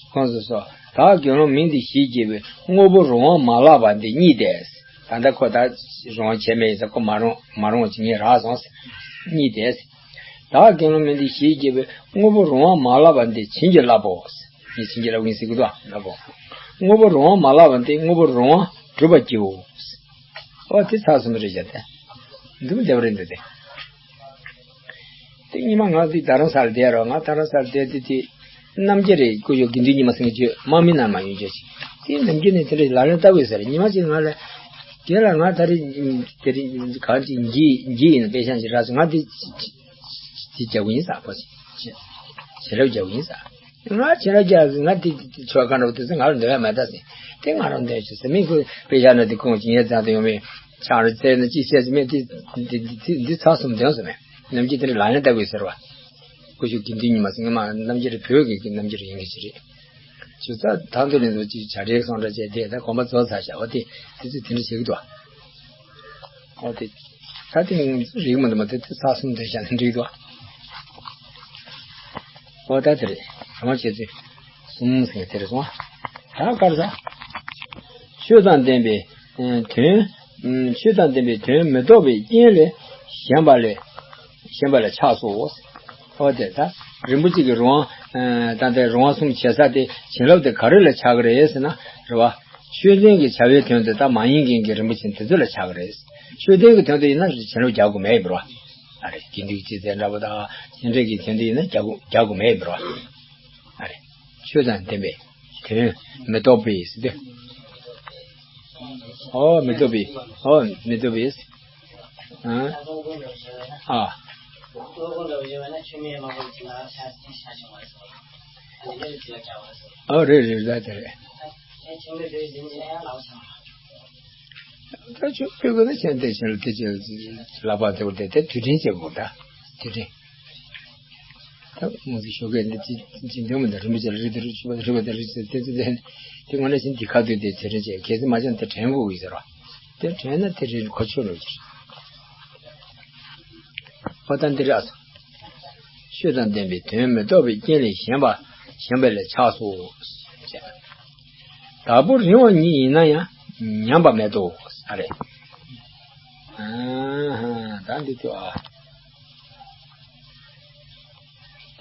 དགོངས་སུ་གསོལ། བདག་དགེ་སློང་མིང་འདི་ཞེས་བགྱི་བའི་དངོས་པོ་རང་དབང་མ་བསླབས་པ་འདི་རྙེད་དེ། ད་ལྟ་ཁོ་ད་རང་དབང་བྱས་མེད་ཡིན་ཙང་ཁོ་མ་རུང་མ་རུང་བ་ཅིག་ངས་རག་སོང་། རྙེད་དེ། བདག་དགེ་སློང་མིང་འདི་ཞེས་བགྱི་བའི་དངོས་པོ་རང་དབང་མ་བསླབས་པ་འདི་བྱིན་གྱིས་བརླབ་བོ། ངས་བྱིན་གྱིས་བརླབ་ཡིན་ཟེར་གི་འདུག་བ། བརླབ་བོ། དངོས་པོ་རང་དབང་མ་བསླབས་པ་འདི་དངོས་པོ་རང་དབང་སྒྲུབ་པར་བགྱིའོ། ཨོ་དེ་ཚར་སོང་རེད་བྱ་དེ། འདི་མོ་བདེ་བ་རེད་འདུག་སྟེ། དེ་ཉི་མ་ང་འདི་རྡ་རམ་ས་ལ་བསྡད་རོགས། ང་རྡ་རམ་ས་ལ་བསྡད་དེ་དེ་རྣམ་རྒྱལ་རེད། སྐུ་ཞབས་དགེ་འདུན་ཉི་མ་སེང་གེ་བརྗོད་དམག་མི་ནང་མ་ཡོང་བྱས་ཤིག་དེ་རྣམ་རྒྱལ་ནས་དེ་འདྲ་ལག་ལེན་བསྟར་དགོས་ཟེར། ཉི་མ་གཅིག་ང་ལ་དེ་ལ་ང་ད་རེས་དེ་རིང་གང་ཅིག་འགྱིག་འགྱིག་ཡིན་ན་དཔེ་ཤ་ཞིག་རག་སོང་། ང་དེ་དེ་རྒྱག་གི་ཡིན་ས་པོ་ཞིག་བྱིན་རླབས་རྒྱག་གི་ཡིན་ས། ང་བྱིན་རླབས་རྒྱག་ང་དེ་ཆོ་ག་འགྲོ་དུས་ང་རང་འདོད་ཡ་མེད་ད་ཟེར། དེ་ང་རང་འདོད་ཆོག་ཟེར། མི་ཁོ་དཔེ་ཤ་ན་དེ་ཁོང་ཅི་ངའི་རྩ་དུ་ཡོང་མེད། ཆང་རེ་བཙལ་ན་ཅི་བཤད་ཅི་མེད། དེ་དེ་དེ་དེ་ཚར་སོང་དོན་སོང་མེད། རྣམ་རྒྱལ་དེ་འདྲ་ལག་ལེན་བསྟར་དགོས་ཟེར་བ། སྐུ་ཞབས་དགེ་འདུན་ཉི་མ་སེང་གེ་མ་རྣམ་རྒྱལ་བོད་ཀྱི་རྣམ་རྒྱལ་ཡིན་གྱི་ཅི་རེད། ཇོ་ཚ་ཐང་དུ་ལེན་ཚོ་ཅིག་བྱ་བྲལ་སོང་འདྲ་བྱས་དེ་ད་གོམ་པ་རྫོགས་ཚར་བཞག་འོ་དེ་དེ་ཚོས་དེ་འདྲ་བྱེད་ཀྱི་འདུག་འོ་དེ་ད་དེ་ངས་རིག་མི་འདུག་མ་དེ་དེ་ཚར་སོང་དེ་བཞག་ན་འགྲིག་འདུག་འོ་ད་དེ་རེད། རང་བྱེད་ཚུལ་གསུམ་ཟེར་དེ་རེད་སོང་། ད་གར་ས། ཆོས་དང་ལྡན་པའི་དོན། ཆོས་དང་ལྡན་པའི་དོན་མི་རྟོགས་པའི་རྐྱེན་ལས་ཞེན་པ་ལས། ཞེན་པ་ལས་ཆགས་སོ། ཨོ་དེ་ད་རིན་པོ་ཆེ་གི་རང་དབང་། ད་ལྟའི་རང་དབང་གསུམ་བྱེད་ས་དེ་བྱིན་རླབས་དེ་ག་རེ་ལ་ཆགས་ཀྱི་རེད་ཟེར་ན་རེད་བ། ཆོས་ལྡན་གྱི་བྱ་བའི་དོན་དུ་ད་མ་ཡིན་མཁན་གྱི་རིན་པོ་ཆེ་དེ་ཚོ་ལ་ཆགས་ཀྱི་རེད། ཆོས་ལྡན་གྱི་དོན་དུ་ཡིན་ན་བྱིན་རླབས་རྒྱག་དགོས་མེད་ཡིན་པ་རེད་བ། ཨ་རེ་དགེ་འདུན་གྱི་ཅི་ཟེར་འདྲ་པོ་དང་དེ་འདྲས་ཀྱི་དོན་དུ་ཡིན་ན་རྒྱག་དགོས་རྒྱག་དགོས་མེད་ཡིན་པ་རེད་བ། ཨ་རེ། ཆོས་དང་ལྡན་པའི་དོན་མི་རྟོགས་པའི་ཟེར་ཏེ། ཨོ་མི་རྟོགས་པའི། ཨོ་མི་རྟོགས་པའི། ཨ། ཨོ་རེད་རེད་རེད་དེ་རེད། ད་ཆོས་ཕེབས་དགོས་ན་ཁྱེད་དེ་ཕྱིན་ལ་དེ་ཕྱིན་ལ་ལག་པ་དེ་བར་དེ་དེ་དུས་དྲན་བྱེད་དགོས་ད་དུས་དྲན། ད་མོ་ཟིག་ཞོགས་ཀས་འདི་ཅི་ཅི་འདོན་མི་འདུག་རིན་པོ་ཆེ་ལ་རི་དེ་རུ་ཆུ་བ་རི་བ་དེ་རི་ཆུ་དེ་ཚོ་དེ་དེ་ངོ་ན་བཞིན་འདི་ཁ་ཐུག་དེ་དེ་རིན་ཆེ་གལ་སྲིད་མ་བྱང་དེ་དྲན་དགོས་ཀྱི་ཟེར་བ། དེ་དྲན་ན་དེ་རིན་གོ་ཆོད་རོགས་གྱིས། ཨོ་ད་འདི་ར་སོ། ཆོས་དང་ལྡན་པའི་དོན་མི་རྟོགས་པའི་རྐྱེན་ལས་ཞེན་པ་ཞེན་པ་ལས་ཆགས་སོ། བདག་པོ་རིང་བ་ཉིད་ཡིན་ན་ཡང་ཉམས་པ་མེད་དོ། ཨ་རེ། ཨ་ཧ་ད་འདི་ཐོས་ཨ།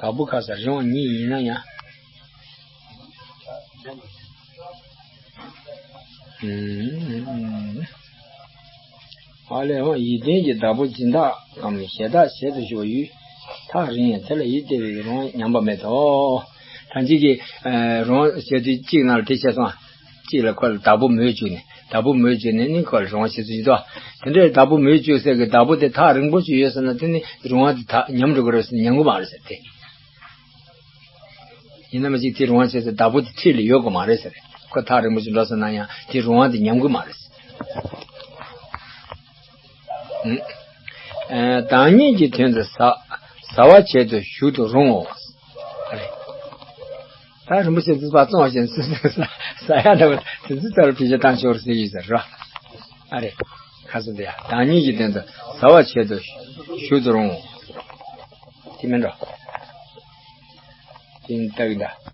བདག་པོ་ཁ་ས་རིང་བ་ཉིད་ཡིན་ན་ཡང་། ཨ་ལས་འོང་ཡིད་ལྡན་གྱི་བདག་པོ་སྦྱིན་བདག་གམ་ཞེ་བདག་བྱེད་དུ་ཞུགས་པ་ཡུལ་ཐག་རིང་ཡང་དེ་ལ་ཡིད་གཏད་པའི་རང་ཉམས་པ་མེད་དོ། ཐང་ཅིག་གིས་རང་བྱེད་དུས་གཅིག་ནང་ལ་དེ་བྱས་སོང་། གཅིག་ལ་ཁོ་ལ་བདག་པོ་མོས་བཅུག་ནས་བདག་པོ་མོས་བཅུག་ནས་ནི་ཁོ་ལ་རང་དབང་བྱེད་ཚུལ་ཞིག་འདུག་དེ་འདྲའི་བདག་པོ་མོས་བཅུག་ཟེར་གི་བདག་པོ་དེ་ཐག་རིང་པོ་ཞིག་ཡོད་ཟེར་ན་དེ་ནི་རང་དབང་དེ་ཐག་ཉམས་འགྲོ་གི་རེད་ཟེར་ན་ཉམས་གི་མ་རེད་ཟེར་ཏེ། ཡིན་ན་མ་གཅིག་དེ་རང་དབང་བྱེད་ཟེར་བདག་པོ་དེ་འཁྲིས་ལ་ཡོད་གི་མ་རེད་ཟེར། ཁོ་ཐག་རིང་པོ་ཞིག་འགྲོ་ཟེར་ན་ཡང་དེ་རང་དབང་དེ་ཉམས་གི་མ་རེད་ཟེར། ཨ་བདག་ཉིད་ཀྱི་དོན་དུ་ཟ་ཟ་བ་བྱེད་དུ་ཞུགས་དུ་རུང་ངོ་། ཨ་རེ། ད་རིན་པོ་ཆེ་འདི་པ་བཙོང་བ་བཞིན་སུ་སུ་ཟ་ཟ་ཡ་འདྲ་བ་དེ་ཚོ་ལྟར་ཕི་ཞེ་བཏང་ཆོག་རེད་ཟེར་གྱི་ཡོད་ཟེར་རོ། ཨ་རེ། ཁ་སང་དེ་ཡ་བདག་ཉིད་ཀྱི་དོན་དུ་བཟའ་བ་ཆེད་དུ་ཞུ་དུ་རུང་། དེ་མིན་འགྲོ། དེ་ནི་རྟགས་ཀྱི་འདྲ།